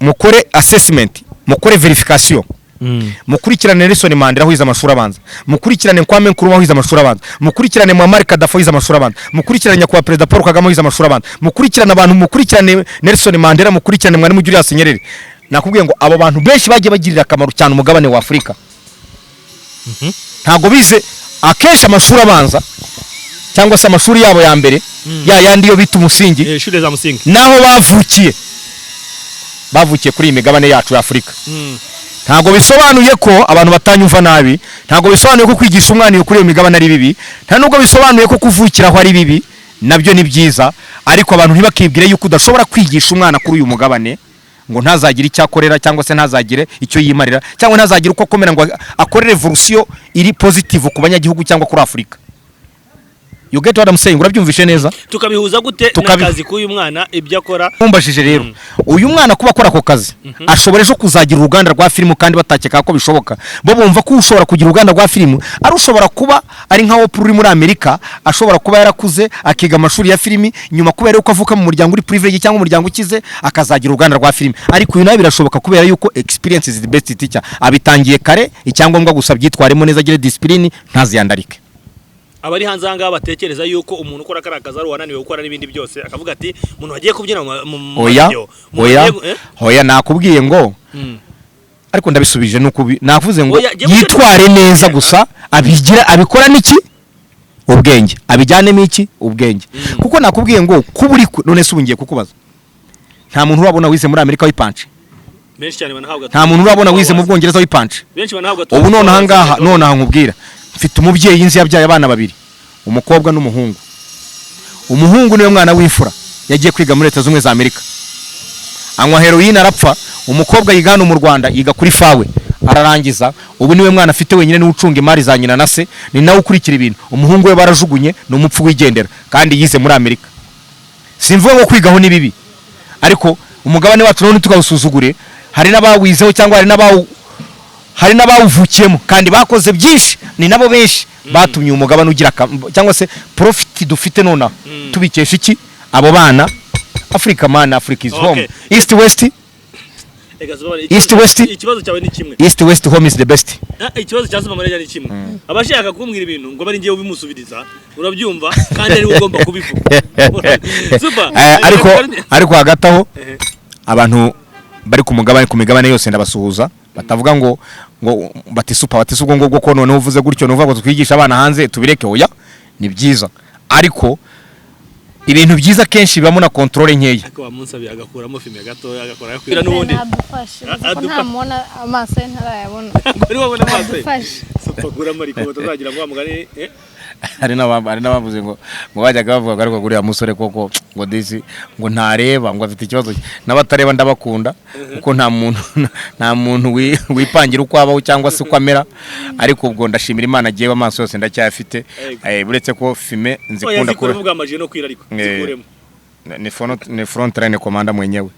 Mukore assessment, mukore verification, mukurikirane Nelson Mandela aho yize amashuri abanza, mukurikirane Kwame Nkrumah aho yize amashuri abanza, mukurikirane Muammar Gaddafi aho yize amashuri abanza, mukurikirane nyakubahwa Perezida Paul Kagame aho yize amashuri abanza, mukurikirane abantu, mukurikirane Nelson Mandela, mukurikirane Mwalimu Julius Nyerere. Nakubwiye ngo abo bantu benshi bagiye bagirira akamaro cyane umugabane wa Afurika ntabwo bize akenshi amashuri abanza cyangwa se amashuri yabo ya mbere, ya yandi yo bita umusingi. Shule za msingi. Naho bavukiye kuri iyi migabane yacu ya Afurika. Ntabwo bisobanuye ko abantu batanyumva nabi, ntabwo bisobanuye ko kwigisha umwana iyo kuri iyo migabane ari bibi, nta nubwo bisobanuye ko kuvukira aho ari bibi. Nabyo ni byiza, ariko abantu ntibakibwire yuko udashobora kwigisha umwana kuri uyu mugabane ngo ntazagire icyo akorera, cyangwa se ntazagire icyo yimarira, cyangwa ntazagire uko akomera ngo akore revolution iri positive ku banyagihugu cyangwa kuri Afurika. You get what I'm saying? Urabyumvishe neza? Tukabihuza gute n'akazi k'uyu mwana, ibyo akora? Mumbajije rero, uyu mwana kuba akora ako kazi, ashobora ejo kuzagira uruganda rwa filime kandi batakeka ko bishoboka. Bo bumva ko ushobora kugira uruganda rwa filime ari ushobora kuba ari nka Oprah uri muri Amerika, ashobora kuba yarakuze akiga amashuri ya filimi, nyuma kubera yuko avuka mu muryango uri privilege cyangwa umuryango ukize, akazagira uruganda rwa filimi. Ariko uyu nawe birashoboka, kubera yuko experience is the best teacher. Abitangiye kare. Icyangombwa gusa byitwaremo neza, agire discipline, ntaziyandarike. Abari hanze aha ngaha batekereza yuko umuntu ukora kariya kazi ari uwananiwe gukora n'ibindi byose, akavuga ati umuntu wagiye kubyina mu Oya. video, umuntu Oya. wagiye eh? Oya, nakubwiye ngo, ariko ndabisubije, nuko navuze ngo Oya, jya yitware neza gusa, abigira, abikora n'iki? Ubwenge. Abijyanemo iki? Ubwenge. Kuko nakubwiye ngo kuba uri none se ubu ngiye kukubaza, nta muntu urabona wize muri Amerika w'ipanci? Benshi cyane banahabwa. Nta muntu urabona wize mu Bwongereza w'ipanci? Benshi banahabwa. Ubu nonaha ngaha, nonaha nkubwira, mfite umubyeyi nzi yabyaye abana babiri, umukobwa n'umuhungu. Umuhungu niwe mwana w'imfura, yagiye kwiga muri Leta Zunze Ubumwe za Amerika, anywa heroine arapfa. Umukobwa yiga hano mu Rwanda, yiga kuri FAWE ararangiza. Ubu niwe mwana afite wenyine, niwe ucunga imari za nyina na se, ni nawe ukurikira ibintu. Umuhungu we barajugunye, ni umupfu wigendera, kandi yize muri Amerika. Simvuga ngo kwigaho ni bibi, ariko umugabane wacu nawo ntitukawusuzugure. Hari n'abawizeho cyangwa hari n'abawuvukiyemo kandi bakoze byinshi, ni nabo benshi batumye uyu mugabane ugira cyangwa se profit dufite nonaha tubikesha iki? Abo bana. Africa man, Africa is home. East, west. Ega, Superman, East, West. Ikibazo cyawe ni kimwe. East, west, home is the best. Ikibazo cya Superman ni kimwe: abashaka kumbwira ibintu ngo bari ngiye ubimusubiriza, urabyumva, kandi ari we ugomba kubivuga. Super. Ariko hagati aho, abantu bari ku mugabane, ku migabane yose, ndabasuhuza. Batavuga ngo bati Super, bati ubwo ngubwo ko noneho uvuze gutyo, nuvuga ngo twigishe abana hanze tubireke. Oya, ni byiza, ariko ibintu byiza kenshi bibamo na contrôle nkeya. Ariko wamunsabiye agakuramo filime gatoya, agakora yakwira n'ubundi. Nadufashe ko ntamubona, amaso ye ntarayabona. Ari wabona amaso ye. Adufashe. Super, guramo, ariko batazagira ngo wa mugani. Hari n'abavuze ngo bajyaga bavuga ngo ariko uriya musore koko, ngo disi ngo ntareba, ngo afite ikibazo. N'abatareba ndabakunda, kuko nta muntu wipangira uko abaho cyangwa se uko amera. Ariko ubwo ndashimira Imana, agiye amaso yose ndacyayafite. Uretse ko fime Oya, nzikunda. zikuremo bwamaje no kwira, ariko zikuremo. Ni front line commander mwenyewe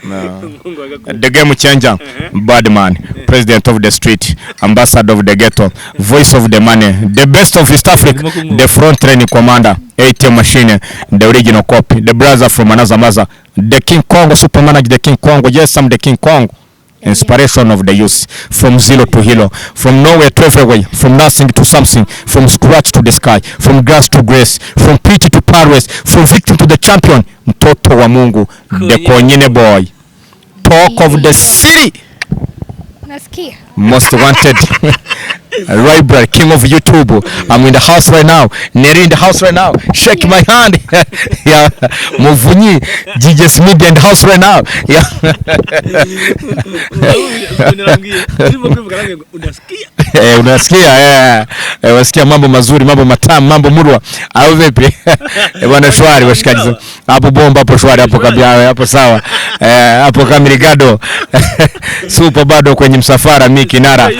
na Umuhungu wa Gakuba. The game changer, bad man, president of the street, ambassador of the ghetto, voice of the money, the best of East Africa, the front line commander, ATM machine, the original copy, the brother from another mother, the King Kong, superman, the King Kong. Yes, I'm the King Kong. Inspiration of the youth, from zero to hero, from nowhere to everywhere, from nothing to something, from scratch to the sky, from grass to grace, from pity to Paris, from victim to the champion, mtoto wa Mungu, the Konyene boy, talk of the city. Nasikia. Most wanted library, king of YouTube. I'm in the house right now. Neri in the house right now. Shake my hand. Yeah. Muvunyi, DJ Smith in the house right now. Yeah. Narambwiye urimo kwivuga, arambwiye ngo unasikia. Unasikia unasikia mambo mazuri, mambo matamu, mambo murwa au vipi? Bwana shwari washikaji hapo, bomba hapo, shwari hapo kabisa, hapo sawa, hapo kamirigado super bado kwenye msafara mi kinara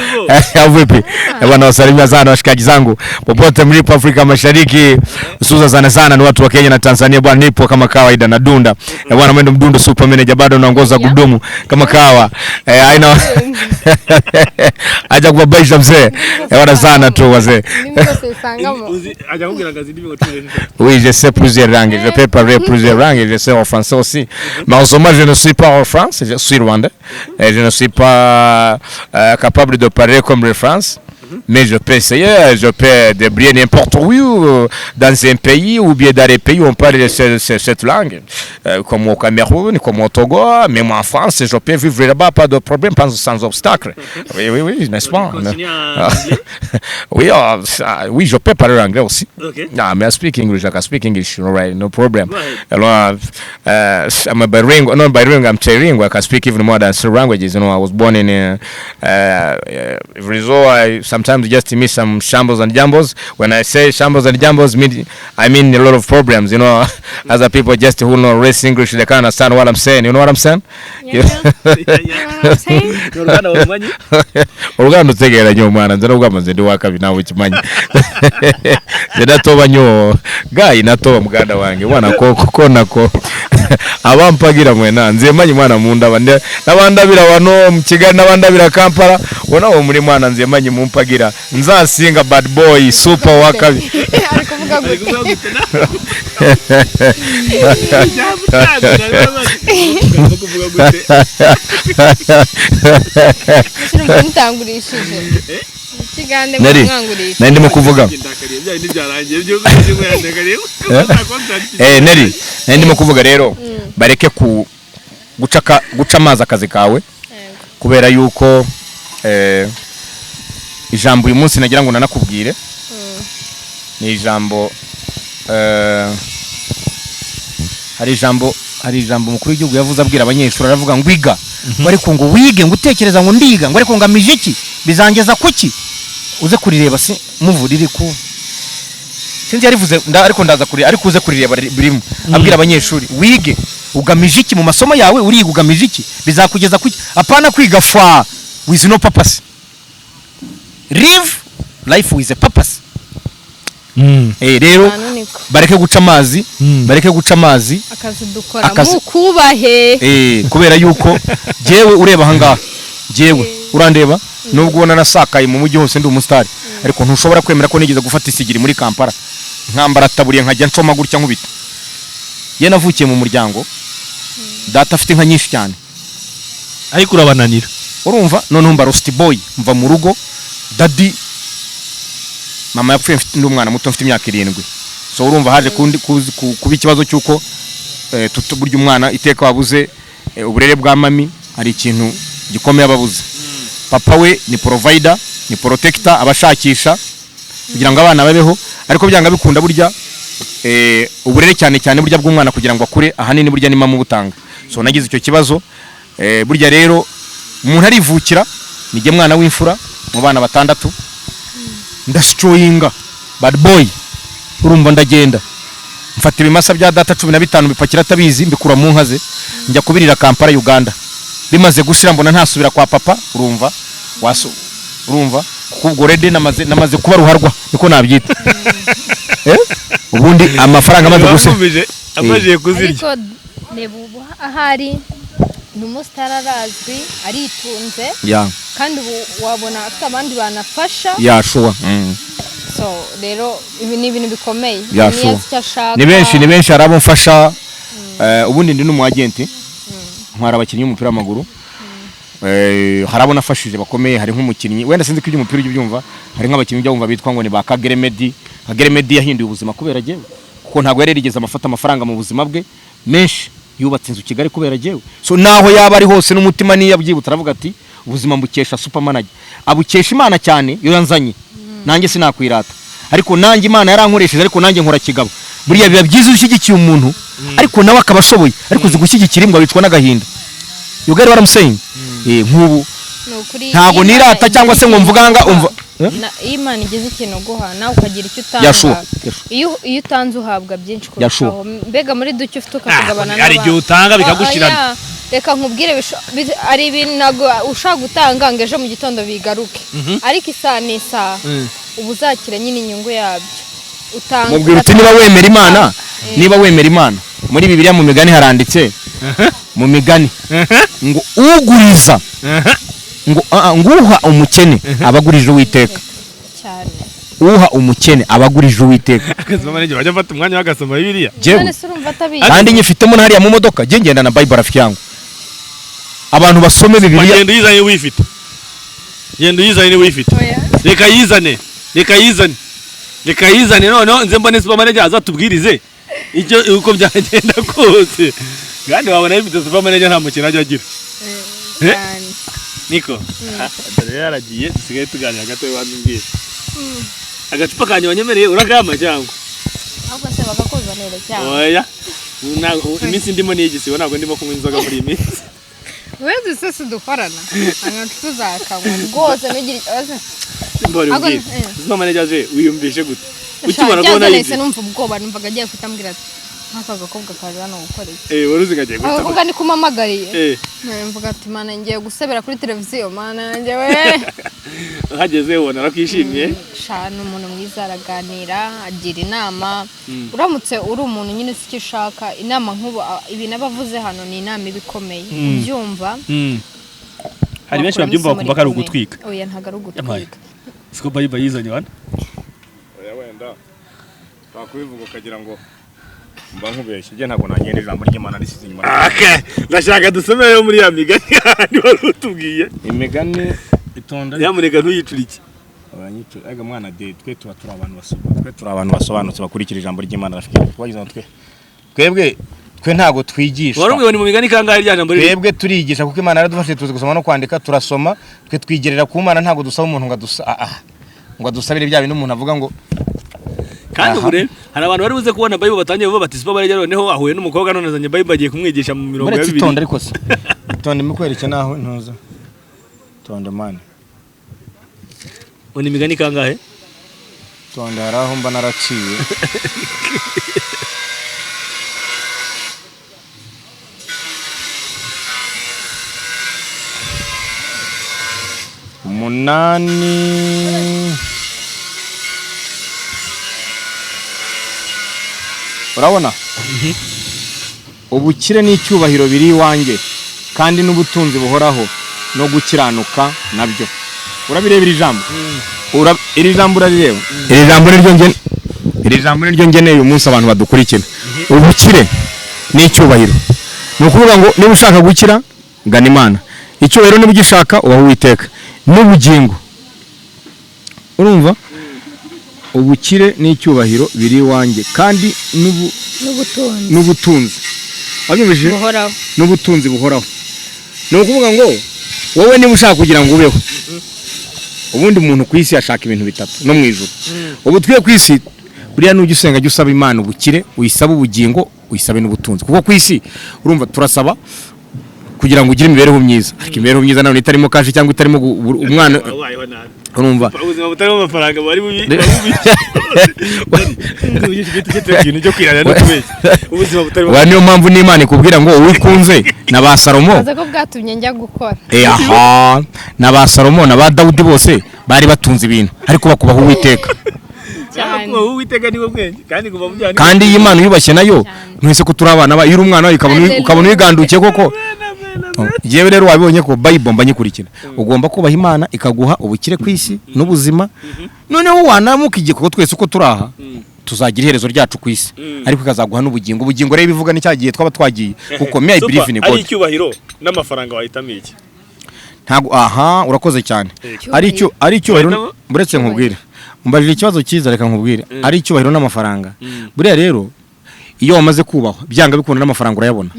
au vipi? Bwana wasalimia sana washikaji zangu popote mlipo Afrika Mashariki, hususan sana sana ni watu wa Kenya na Tanzania bwana, nipo kama kawaida na dunda bwana, mwendo mdundo super manager bado naongoza gurudumu kama kawa, haina acha kubabaisha mzee, bwana sana tu wazee. Indimi zose usangamo. Uzi ajya kubwira ngo azi indimi ngo 13. Oui, je sais plusieurs langues. Je peux parler plusieurs langues. Je sais en français aussi. Mais en ce moment, je ne suis pas en France. Je suis rwandais. Et je ne suis pas capable de parler comme le France. Mais je peux essayer. Je peux débrouiller n'importe où, dans un pays ou bien dans les pays où on parle cette langue. Comme au Cameroun, comme au Togo, même en France, je peux vivre là-bas, pas de problème, pas sans obstacle. Oui, n'est-ce pas? Continue en anglais. Oui, oui, je peux parler anglais aussi. Okay. Nah, I speak English. I can speak English, all right, no problem. Go ahead. Alors, I'm a bilingual, not bilingual, I'm trilingual. I can speak even more than three languages. I was born in Rizzo. I sometimes just miss some shambles and jumbles. When I say shambles and jumbles, I mean a lot of problems. Other people just who know race English, they can't understand what I'm saying. You know what I'm saying? Yeah. You know what I'm saying? Ni uruganda warumanyi. Oluganda otegeera nnyo omwana, nze nokugamba nze ndi wakabi, naawe okimanyi, nze natoba nnyo gayi, natoba muganda wange mwana konako abampagira mwena nze manyi mwana mundaba nabandabira wano mu Kigali, nabandabira Kampala wona wo muri mwana, nze manyi mumpagira nzasinga bad boy super wakabi. Ari kuvuga Ari gute? Kuvuga gute na ijambo kuvuga gute? Ushyira mutangurishije ikigande. Nari mwangurishije. Nari ndimo kuvuga Ndakariye bya bindi byarangiye byo ndakariye. Neri nari ndimo kuvuga rero bareke ku guca amazi akazi kawe kubera yuko ijambo uyu munsi nagira ngo nanakubwire ni ijambo, hari ijambo umukuru w'igihugu yavuze abwira abanyeshuri, aravuga ngo iga, ngo ariko ngo wige ngo utekereza ngo ndiga, ngo ariko ngamije iki, bizangeza kuki? Uze kurireba, si muvu riri ku sinzi yarivuze ariko ndaza kuri ariko uze kurireba birimo abwira abanyeshuri: wige ugamije iki mu masomo yawe, uriga ugamije iki, bizakugeza kuki? Apana kwiga fa with no purpose, live life with a purpose. Rero Ahantu niko. bareke guca amazi, bareke guca amazi akazi dukora mukubahe. Kubera yuko jewe ureba ahangaha, jewe urandeba, nubwo ubona nasakaye mu mujyi hose ndi umusitari, ariko ntushobora kwemera ko nigeze gufata isigiri muri Kampala nkambara taburiye nkajya ncoma gutya nkubita. Ye navukiye mu muryango, data afite inka nyinshi cyane. Ariko urabananira. Urumva, noneho mba lost boy, mva mu rugo, daddy mama yapfuye ndi umwana muto, mfite imyaka 7. So urumva haje kuba ikibazo cy'uko burya umwana iteka wabuze uburere bwa mami, hari ikintu gikomeye ababuze. Papa we ni provider, ni protector, abashakisha kugira ngo abana babeho, ariko byanga bikunda burya uburere cyane cyane burya bw'umwana kugira ngo akure, ahanini burya ni mama ubutanga. So nagize icyo kibazo. Burya rero umuntu arivukira, nijye mwana w'imfura mu bana batandatu, ndashoyinga bad boy, urumva, ndagenda mfata ibimasa bya data 15, bipakira atabizi, mbikura mu nka ze, njya kubirira Kampala, Uganda. Bimaze gushira mbona ntasubira kwa papa, urumva wasu, urumva kuko ubwo already namaze kuba ruharwa, niko nabyita. Ubundi amafaranga amaze gushira Bamwumvije amajije kuzirya. Ariko reba ubu ahari ni umusitari, arazwi, aritunze kandi ubu wabona afite abandi banafasha. Yeah, sure. So rero ibi ni ibintu bikomeye. Yeah, Niyo sure. azi icyo ashaka. Ni benshi, ni benshi, hari abo mfasha. Ubundi ndi n'umu agent, ntwara abakinnyi b'umupira w'amaguru. Hari abo nafashije bakomeye, hari nk'umukinnyi wenda sinzi ko iby'umupira ujya ubyumva, hari nk'abakinnyi ujya wumva bitwa ngo ni ba Kagere Medi. Kagere Medi yahinduye ubuzima kubera jyewe, kuko ntabwo yari yarigeze amafata amafaranga mu buzima bwe menshi, yubatse inzu Kigali kubera jyewe. So naho yaba ari hose n'umutima niyo abyibutsa aravuga ati ubuzima mbukesha super manager, abukesha Imana cyane iyo yanzanye, nanjye sinakwirata, ariko nanjye Imana yarankoresheje, ariko nanjye nkora kigabo. Buriya biba byiza iyo ushyigikiye umuntu ariko nawe akaba ashoboye, ariko uzi gushyigikira imbwa wicwa n'agahinda. You get what I'm saying? Nk'ubu Ni ukuri ntago Imana nirata cyangwa se ngo mvuga nga umva. Iyo Imana igize ikintu guha nawe ukagira icyo utanga, Yashuwa. iyo utanze uhabwa byinshi kurushaho. Mbega muri duke ufite ukakugabana Hari igihe utanga bikagushirana. Reka nkubwire, ari ibintu ntabwo ushaka gutanga ngo ejo mu gitondo bigaruke, ariko isaha n'isaha uba uzakira nyine inyungu yabyo. Utanga Mubwira uti niba wemera Imana, niba wemera Imana, muri Bibiliya mu migani haranditse, mu migani ngo uguriza ngo nguha umukene abagurije Uwiteka cyane. Uha umukene abagurije Uwiteka. Akazoma n'igihe bajya bafata umwanya bagasoma Bibiliya. Jewe None se urumva atabizi? Kandi nyifitemo hariya mu modoka, njye ngenda na Bible rafiki yangu. Abantu basome Bibiliya. Genda uyizane wifite. Genda uyizane wifite. Oya. Reka yizane. Reka yizane. Reka yizane noneho nze mbone super manager azatubwirize icyo uko byagenda kose. Kandi wabona yifite super manager nta mukino ajya agira. Cyane. Niko. Dore yaragiye, dusigaye tuganira gato wambwiye. Agacupa kanjye wanyemereye urakama cyangwa? Ahubwo se bakakuzanira cyangwa? Oya. Iminsi ndimo ni igisibo, ntabwo ndimo kunywa inzoga muri iyi minsi. Wese se sidukorana agacupa uzakanywa rwose ntugire ikibazo. Mbore Ahubwo umbwire. Super manager aje wiyumvishe gute? Ukibona kubona nahise yibye. numva ubwoba, numvaga agiye guhita ambwira ati nk'aka gakobwa kaje hano gukora iki? Wari uzi kagiye guhita. Agakobwa niko umpamagariye. Mvuga ati mana ngiye gusebera kuri televiziyo, mana yanjye we. Uhageze ubona arakwishimiye. Sha ni umuntu mwiza, araganira, agira inama. Uramutse uri umuntu nyine uzi icyo ushaka, inama nk'ubu ibintu aba avuze hano ni inama iba ikomeye. Ubyumva. Hari benshi babyumva bakumva ko ari ugutwika. Oya ntabwo ari ugutwika. Siko Bible yizanye wana. Oya wenda twakubivuga ukagira ngo mba nkubeshye, njye ntabwo nagenda ijambo ry'Imana risize inyuma. Okay, ndashaka dusomere muri ya migani handi wari utubwiye. Imigani itonda. Nyamuneka ntuyicurike. Abanyicura aga mwana de twe tuba turi abantu basobanutse, twe turi abantu basobanutse bakurikira ijambo ry'Imana rafiki. Twagize twe twebwe twe ntago twigishwa. Wari umwe ni mu migani kangahe rya jambo riri? Twebwe turigisha kuko Imana yaradufashije tuzi gusoma no kwandika, turasoma, twe twigerera ku Mana, ntago dusaba umuntu ngo adusa ngo adusabire bya bintu umuntu avuga ngo. Kandi ubure hari abantu bari buze kubona Bible batangiye vuba bati super manager noneho ahuye n'umukobwa none azanye Bible agiye kumwigisha mu mirongo ya Buretse Bibiliya. itonde ariko se. Itonde mukwereke naho ntuza. Itonde mani. Ni imigani kangahe? Itonde hari aho mba naraciye. Umunani. Urabona? Ubukire n'icyubahiro biri iwanjye kandi n'ubutunzi buhoraho no gukiranuka nabyo. Urabirebera ijambo? Iri jambo urarireba? Iri jambo niryo ngene. Iri jambo niryo ngeneye uyu munsi abantu badukurikira. Ubukire n'icyubahiro. Ni ukuvuga ngo niba ushaka gukira gana Imana. Icyubahiro niba ugishaka ubaho Uwiteka. N'ubugingo. Urumva? Ubukire n'icyubahiro biri iwanjye kandi n'ubutunzi. Wabyumvise? Buhoraho. N'ubutunzi buhoraho. Ni ukuvuga ngo wowe niba ushaka kugira ngo ubeho, ubundi umuntu ku isi ashaka ibintu bitatu no mu ijuru. Ubu twiye ku isi buriya nujya usenga jya usaba Imana ubukire, uyisabe ubugingo, uyisabe n'ubutunzi. Kuko ku isi urumva turasaba kugira ngo ugire imibereho myiza, ariko imibereho myiza nayo itarimo kashi cyangwa itarimo umwana, urumva ubuzima butarimo amafaranga bari bubi. Wa niyo mpamvu n'Imana ikubwira ngo uwikunze na ba Salomo ko bwatumye njya gukora. Aha na ba Salomo na ba Dawudi bose bari batunze ibintu ariko bakubaho Uwiteka. Kandi iyi Imana yubashye nayo mwese ko turi abana ba iyo umwana ukabona uyigandukiye koko. Jewe rero wabibonye ko Bible mba nyikurikira. Ugomba kubaha Imana ikaguha ubukire ku isi n'ubuzima. Noneho wanamuka igihe kuko twese uko turaha tuzagira iherezo ryacu ku isi, ariko ikazaguha n'ubugingo. Ubugingo rero bivuga ni cyagiye twaba twagiye kuko me I believe in God. Ari icyubahiro n'amafaranga wahitamo iki? Ntago aha urakoze cyane. Ari icyubahiro buretse nkubwire. Umbajije ikibazo cyiza reka nkubwire. Ari icyubahiro n'amafaranga. Buriya rero iyo wamaze kubahwa byanga bikunda n'amafaranga urayabona.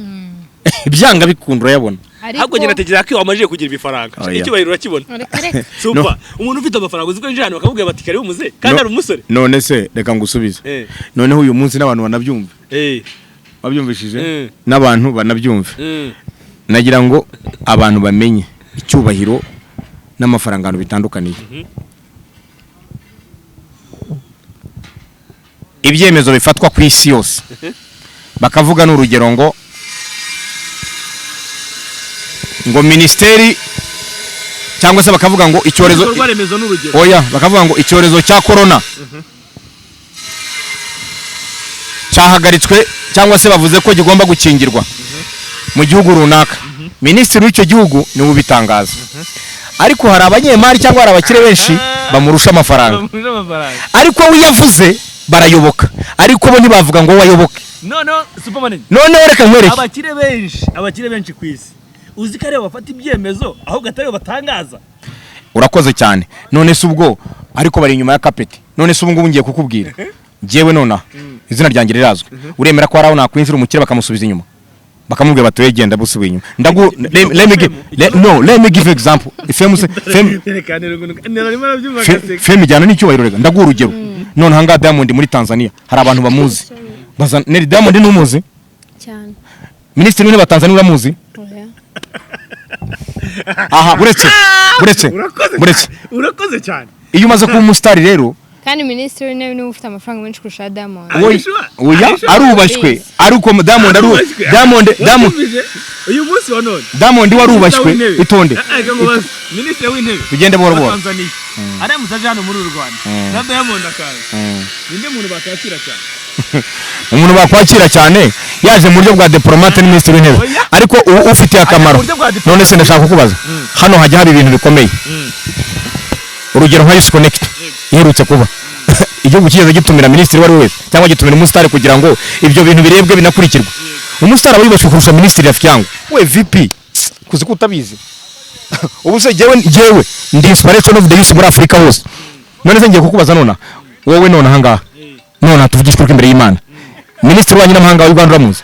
Byanga bikunda urayabona. Ahubwo njye natekereza ko wamajije kugira ibifaranga icyubahiro urakibona. Super, umuntu ufite amafaranga uzi ko yinjira hano bakamubwira bati karibu muze kandi ari umusore. None se reka ngusubize. Noneho uyu munsi n'abantu banabyumve. Wabyumvishije? N'abantu banabyumve. Nagira ngo abantu bamenye icyubahiro n'amafaranga bitandukaniye. Ibyemezo bifatwa ku isi yose, bakavuga n'urugero ngo minisiteri, cyangwa se bakavuga ngo icyorezo Ibikorwa remezo n'urugero. Oya, bakavuga ngo icyorezo cya corona cyahagaritswe, cyangwa se bavuze ko kigomba gukingirwa mu gihugu runaka, minisitiri w'icyo gihugu niwe ubitangaza. Ariko hari abanyemari cyangwa hari abakire benshi bamurusha amafaranga. Bamurusha amafaranga. Ariko we iyo avuze barayoboka, ariko bo ntibavuga ngo wayoboke. Noneho superman, Noneho reka nkwereke. Abakire benshi ku isi, uzi ko aribo bafata ibyemezo ahubwo ataribo batangaza? Urakoze cyane. None se ubwo ariko bari inyuma ya kapeti. None se ubu ngubu ngiye kukubwira, njyewe nonaha izina ryanjye rirazwi, uremera ko hari aho nakwinjira umukire bakamusubiza inyuma, bakamubwira bati: "We genda busubiye inyuma"? Ndagu let me give let, no, let me give example. Fame fame fame ijyana n'icyubahiro. Reka ndaguha urugero. None ahangaha Diamond muri Tanzania hari abantu bamuzi. Baza Neri, Diamond ntumuzi? Cyane. Minisitiri w'intebe wa Tanzania uramuzi? Oya. Aha, buretse buretse. Urakoze cyane. Iyo umaze kuba umusitari rero, Kandi minisitiri w'intebe niwe ufite amafaranga menshi kurusha Diamond. Oya, arubashywe, ariko Diamond aru Diamond Uyu munsi wa none Diamond warubashywe, itonde. Minisitiri w'intebe Tugende buhoro buhoro. Tanzania aramutse aje hano muri uru Rwanda na Diamond akaza, ninde muntu bakakira cyane? Umuntu bakwakira cyane yaje mu buryo bwa diplomate ni minisitiri w'intebe. Oya. Ariko ufitiye akamaro Mu buryo bwa diplomate. None se ndashaka kukubaza, hano hajya haba ibintu bikomeye, urugero nka Youth Connect iherutse kuba, igihugu kigeze gitumira minisitiri uwo ari we wese cyangwa gitumira umusitari kugira ngo ibyo bintu birebwe binakurikirwe? Umusitari aba yubashywe kurusha minisitiri. Rafiki yangu, we VP, kuzi ko utabizi. Ubu se jyewe ndi inspiration of the youth muri Afurika hose. None se ngiye kukubaza nona, wowe none ahangaha none tuvugishe ukuri imbere y'Imana, minisitiri w'ububanyi n'amahanga wa Uganda uramuzi?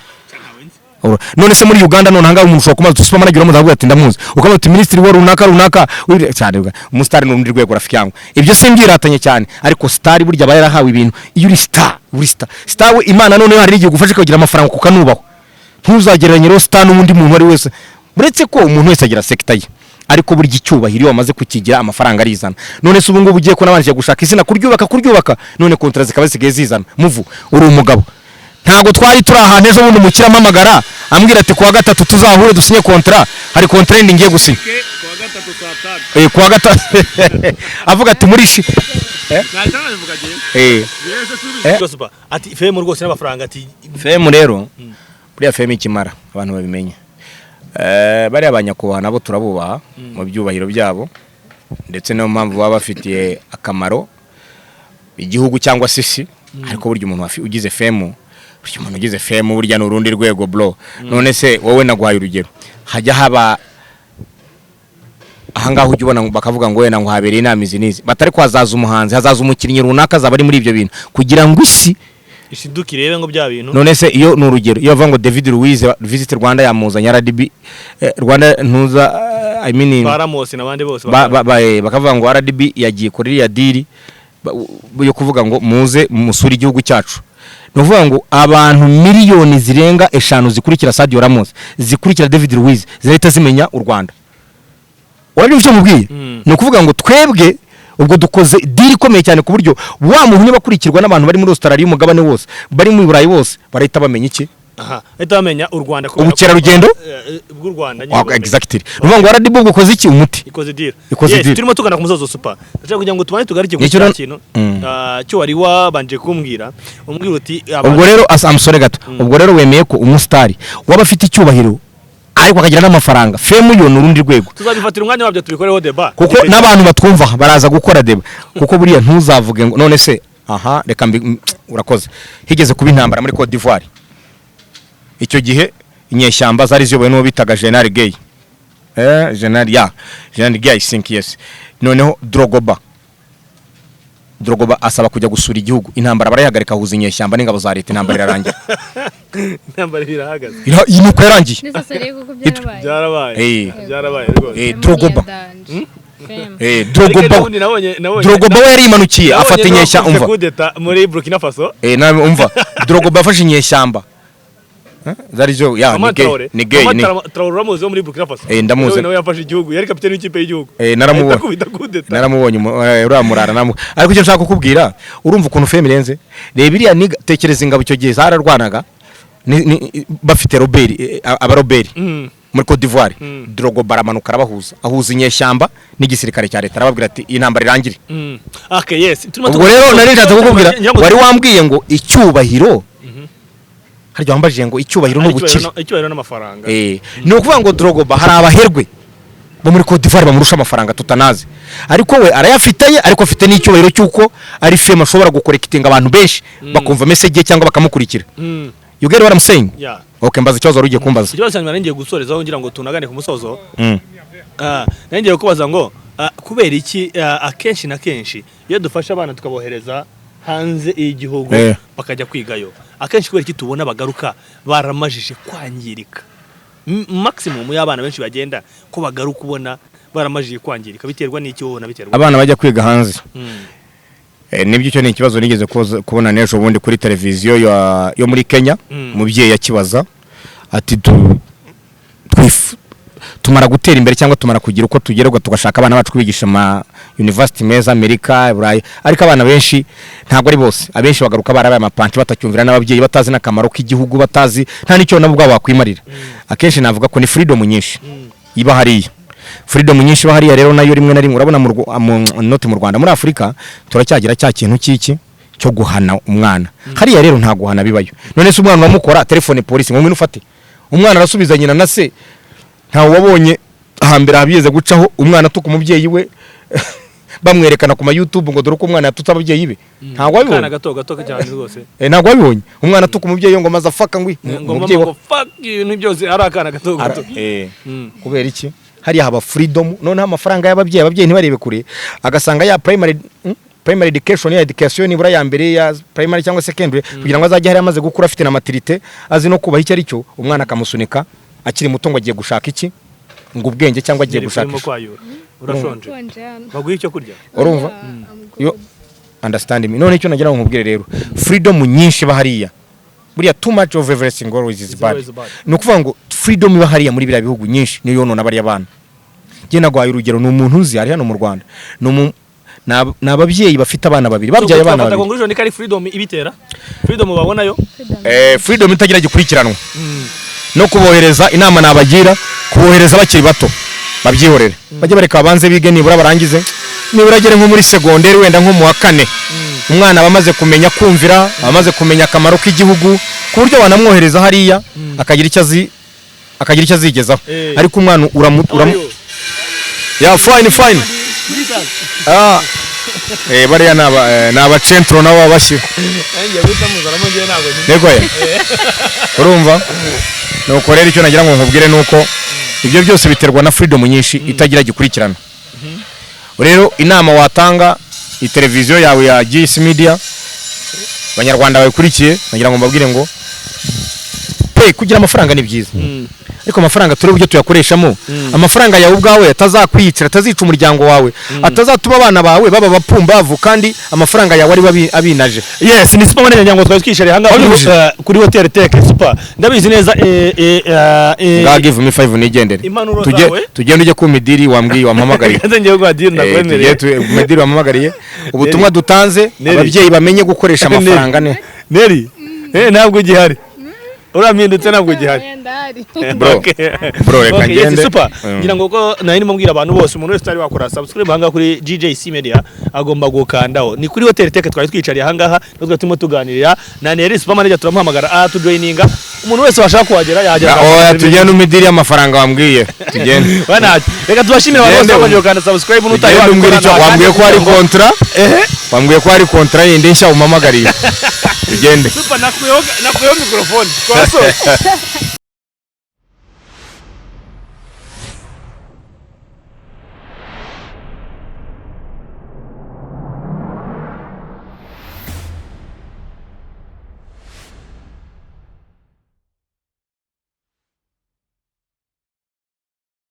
None se muri Uganda none ahangaha umuntu ushobora kumubaza uti: "Superman uramuzi?" Akavuga ati: "Ndamuzi." Ukavuga uti: "Minisitiri wa runaka runaka cyane." Umusitari ni urundi rwego, rafiki yangu. Ibyo simbyiratanye cyane, ariko star burya aba yarahawe ibintu. Iyo uri star, uri star, star we Imana noneho hari igihe igufasha ukagira amafaranga kukanubahwa. Ntuzagereranye rero star n'undi muntu uwo ari we wese, uretse ko umuntu wese agira sector ye, ariko burya icyubahiro iyo wamaze kukigira amafaranga arizana. None se ubu ngubu ugiye ko nabanje gushaka izina, kuryubaka, none contrat zikaba zisigaye zizana. Muvu uri umugabo, ntabwo twari turi ahantu ejo bundi umukire ampamagara ambwira ati: "Kuwa gatatu tuzahure dusinye contrat, hari contrat yindi ngiye gusinya." Kuwa gatatu saa 5. Kuwa gatatu avuga ati muri shi Super. Ati fame rwose n'amafaranga ati. Fame rero, buriya fame ikimara abantu babimenya. Bariya banyakubahwa nabo turabubaha mu byubahiro byabo, ndetse niyo mpamvu baba bafitiye akamaro igihugu cyangwa se isi. Ariko burya umuntu ugize fame, burya umuntu ugize fame burya ni urundi rwego, bro. None se wowe naguhaye urugero, hajya haba ahangaha ujya ubona bakavuga ngo wenda ngo habereye inama izi n'izi, batari ko hazaza umuhanzi, hazaza umukinnyi runaka, azaba ari muri ibyo bintu kugira ngo isi Ishiduka irebe ngo bya bintu. None se iyo ni urugero, iyo bavuga ngo David Luiz Visit Rwanda yamuzanye RDB, Rwanda ntuza, I mean Ba Ramos n'abandi bose. Bakavuga ngo RDB yagiye kuri iriya deal yo kuvuga ngo muze musure igihugu cyacu, ni ukuvuga ngo abantu miliyoni zirenga 5 zikurikira Sadio Ramos, zikurikira David Luiz, zihita zimenya u Rwanda. Urabyumva icyo mubwiye? Ni ukuvuga ngo twebwe ubwo dukoze deal ikomeye cyane, ku buryo wa muntu niba akurikirwa n'abantu bari muri Australia, umugabane wose, bari mu Burayi bose, barahita bamenya iki? Aha bahita bamenya u Rwanda kubera ko- Ubukerarugendo? Bw'u Rwanda nyine. Exactly. Ni ukuvuga ngo RDB ubwo ukoze iki? Umuti. Ikoze deal. Ikoze Yes, deal. Turimo tugana ku musozo, Super. Ndashaka kugira ngo tubanze tugaruke ku Nicyo cya kintu cyo wari wabanje kumbwira, umbwira uti Ubwo rero amusore gato, ubwo rero wemeye ko umusitari waba afite icyubahiro ariko akagira n'amafaranga, fame yo ni urundi rwego. Tuzabifatira umwanya wabyo tubikoreho débat. Kuko n'abantu batwumva baraza gukora débat, kuko buriya ntuzavuge ngo none se aha reka mbi urakoze. Higeze kuba intambara muri Cote d'Ivoire. Icyo gihe inyeshyamba zari ziyobowe n'uwo bitaga General Gay, General, ya General Gay, I think, yes. Noneho Drogba asaba kujya gusura igihugu, intambara barayihagarika, ahuza inyeshyamba n'ingabo za leta, intambara irarangira. Intambara irahagaze. Iyi nuko yarangiye. Ndetse se kuko byarabaye. Byarabaye. Byarabaye rwose. Drogba. Fame. Drogba. Ariko n'ubundi nabonye Drogba we yarimanukiye nabonye afata inyeshyamba, n'uwakoze umva. coup d'état muri Burkina Faso. Nawe umva, Drogba yafashe inyeshyamba. Zari jo ya ni gay, ni gay, ni Traoré uramuzi wo muri Burkina Faso? Eh, ndamuzi. Nawe yafashe igihugu, yari kapiteni w'ikipe y'igihugu. Eh, naramubonye. Ahita akubita coup d'état. Naramubonye uriya murara namu, ariko icyo nshaka kukubwira, urumva ukuntu fame irenze. Reba iriya niga, tekereza ingabo icyo gihe zararwanaga bafite rebelle, abarebelle muri Cote d'Ivoire. Drogba aramanuka arabahuza, ahuza inyeshyamba n'igisirikare cya leta, arababwira ati: "Iyi ntambara irangire." Okay, yes. Turimo Ubwo rero nari nshatse kukubwira, Ngira ngo wari wambwiye ngo icyubahiro, harya wambajije ngo icyubahiro n'ubukire. Icyubahiro n'amafaranga. Eh, ni ukuvuga ngo Drogba, hari abaherwe bo muri Cote d'Ivoire bamurusha amafaranga tutanazi, ariko we arayafite ye, ariko afite n'icyubahiro cy'uko ari fame, ashobora gucollectinga abantu benshi bakumva message ye cyangwa bakamukurikira. You get what I'm saying? Yeah. Okay, mbaza ikibazo wari ugiye kumbaza. Ikibazo cyanjye nari ngiye gusorezaho ngira ngo tunagane ku musozo. Nari ngiye kubaza ngo kubera iki akenshi na kenshi iyo dufashe abana tukabohereza hanze y'igihugu bakajya kwigayo, akenshi kubera iki tubona bagaruka baramajije kwangirika? Maximum y'abana benshi bagenda ko bagaruka ubona baramajije kwangirika, biterwa n'iki wowe ubona biterwa? Abana bajya kwiga hanze. Nibyo, icyo ni ikibazo nigeze kubona n'ejo bundi kuri televiziyo yo muri Kenya. Umubyeyi akibaza ati: "Tumara gutera imbere cyangwa tumara kugira uko tugererwa, tugashaka abana bacu kubigisha ama university meza, Amerika, Burayi, ariko abana benshi, ntabwo ari bose, abenshi bagaruka barabaye amapanti, batacyumvira n'ababyeyi, batazi n'akamaro k'igihugu, batazi nta n'icyo nabo ubwabo bakwimarira." Akenshi navuga ko ni freedom nyinshi iba hariya. Freedom nyinshi iba hariya rero nayo rimwe na rimwe, urabona not mu Rwanda, muri Afurika turacyagira cya kintu cy'iki cyo guhana umwana. Hariya rero nta guhana bibayo. None se umwana uramukora telefone polisi ngo ngwino ufate umwana, arasubiza nyina na se? Ntawe wabonye hambere habiyeze gucaho umwana atuka umubyeyi we, bamwerekana ku ma YouTube ngo dore uko umwana yatutse ababyeyi be? Ntabwo Akana wabibonye? gato gato cyane rwose. Eh, ntabwo wabibonye umwana atuka umubyeyi we ngo maze afaka ngwi ngo umubyeyi mama, ngo fuck ibintu byose, ari akana gato gato. Kubera iki? Hariya haba freedom. Noneho amafaranga y'ababyeyi, ababyeyi ntibarebe kure, agasanga ya primary education, ya education nibura ya mbere ya primary cyangwa secondary, kugira ngo azajye hariya amaze gukura afite na maturité, azi no kubaha icyo ari cyo. Umwana akamusunika akiri muto ngo agiye gushaka iki, ngo ubwenge, cyangwa agiye Nyiri gushaka urimo kwayura, urashonje? Nkonje hano. Baguhe icyo kurya? Urumva? Yeah, I'm Yo good. understand me. None icyo nagira ngo nkubwire rero, freedom nyinshi iba hariya, buriya too much of everything always is Is bad. always bad. Ni ukuvuga ngo freedom iba hariya muri biriya bihugu nyinshi niyo yonona bariya bana. Njye nagwaye urugero, ni umuntu uzi ari hano mu Rwanda, ni ababyeyi bafite abana babiri, babyaye abana Twafata babiri. Conclusion ko ari freedom ibitera, freedom babonayo. Freedom. Eh, freedom itagira gikurikiranwa no kubohereza. Inama nabagira, kubohereza bakiri bato babyihorere, bajye bareka babanze bige, nibura barangize, nibura agere nko muri segonderi, wenda nko mu wa kane, umwana aba amaze kumenya kumvira, aba amaze kumenya akamaro k'igihugu, ku buryo wanamwohereza hariya akagira icyo azi, akagira icyo azigezaho. Ariko umwana uramu ya, fine, fine. Ah, bariya ni abacentro nabo babashyira. Nanjye guhita muzanamo, njyewe ntabwo nzi. Niko ye, urumva? Nuko rero icyo nagira ngo nkubwire ni uko ibyo byose biterwa na freedom nyinshi itagira gikurikirana. Rero inama watanga iyi televiziyo yawe ya GS Media, Abanyarwanda babikurikiye, nagira ngo mbabwire ngo pe, kugira amafaranga ni byiza, ariko amafaranga turebe uburyo tuyakoreshamo. Amafaranga yawe ubwawe atazakwiyicira, atazica umuryango wawe, atazatuma abana bawe baba abapumbavu kandi amafaranga yawe ari abinaje. Yes, ni Super Manager, ngira ngo twari twishariye ahangaha Wabibujije? kuri Hotel Tech. Super, ndabizi neza Ngaha, give me five nigendere. Impanuro Tujye zawe? Tugende ujye ku midiri wambwiye, wampamagariye. Nze ngiye guha deal nakwemereye. Tujye ku midiri wampamagariye. Ubutumwa dutanze, Neri. ababyeyi bamenye gukoresha amafaranga ne. Neri, ntabwo gihari, urampindutse, ntabwo gihari. Ndahari. Bro, bro, reka Okay, yes, ngende. super. Ngira ngo ko nari ndimo mbwira abantu bose, umuntu wese utari wakora subscribe ahangaha kuri GJC Media agomba gukandaho. Ni kuri Hotel Tech twari twicariye ahangaha, natwe turimo tuganirira na Neri Super Manager, turamuhamagara tujoininga. Umuntu wese washaka kuhagera yahagera. Oya, tugende umidiri y'amafaranga wambwiye, tugende. Bana, reka tubashimire abantu bose Tugende. bakomeje gukanda subscribe n'utari Tugende umbwire icyo wabikora. wambwiye ko hari kontra, wambwiye ko hari kontra yindi nshya umpamagariye, tugende. Super, nakuyeho microphone, twasoje.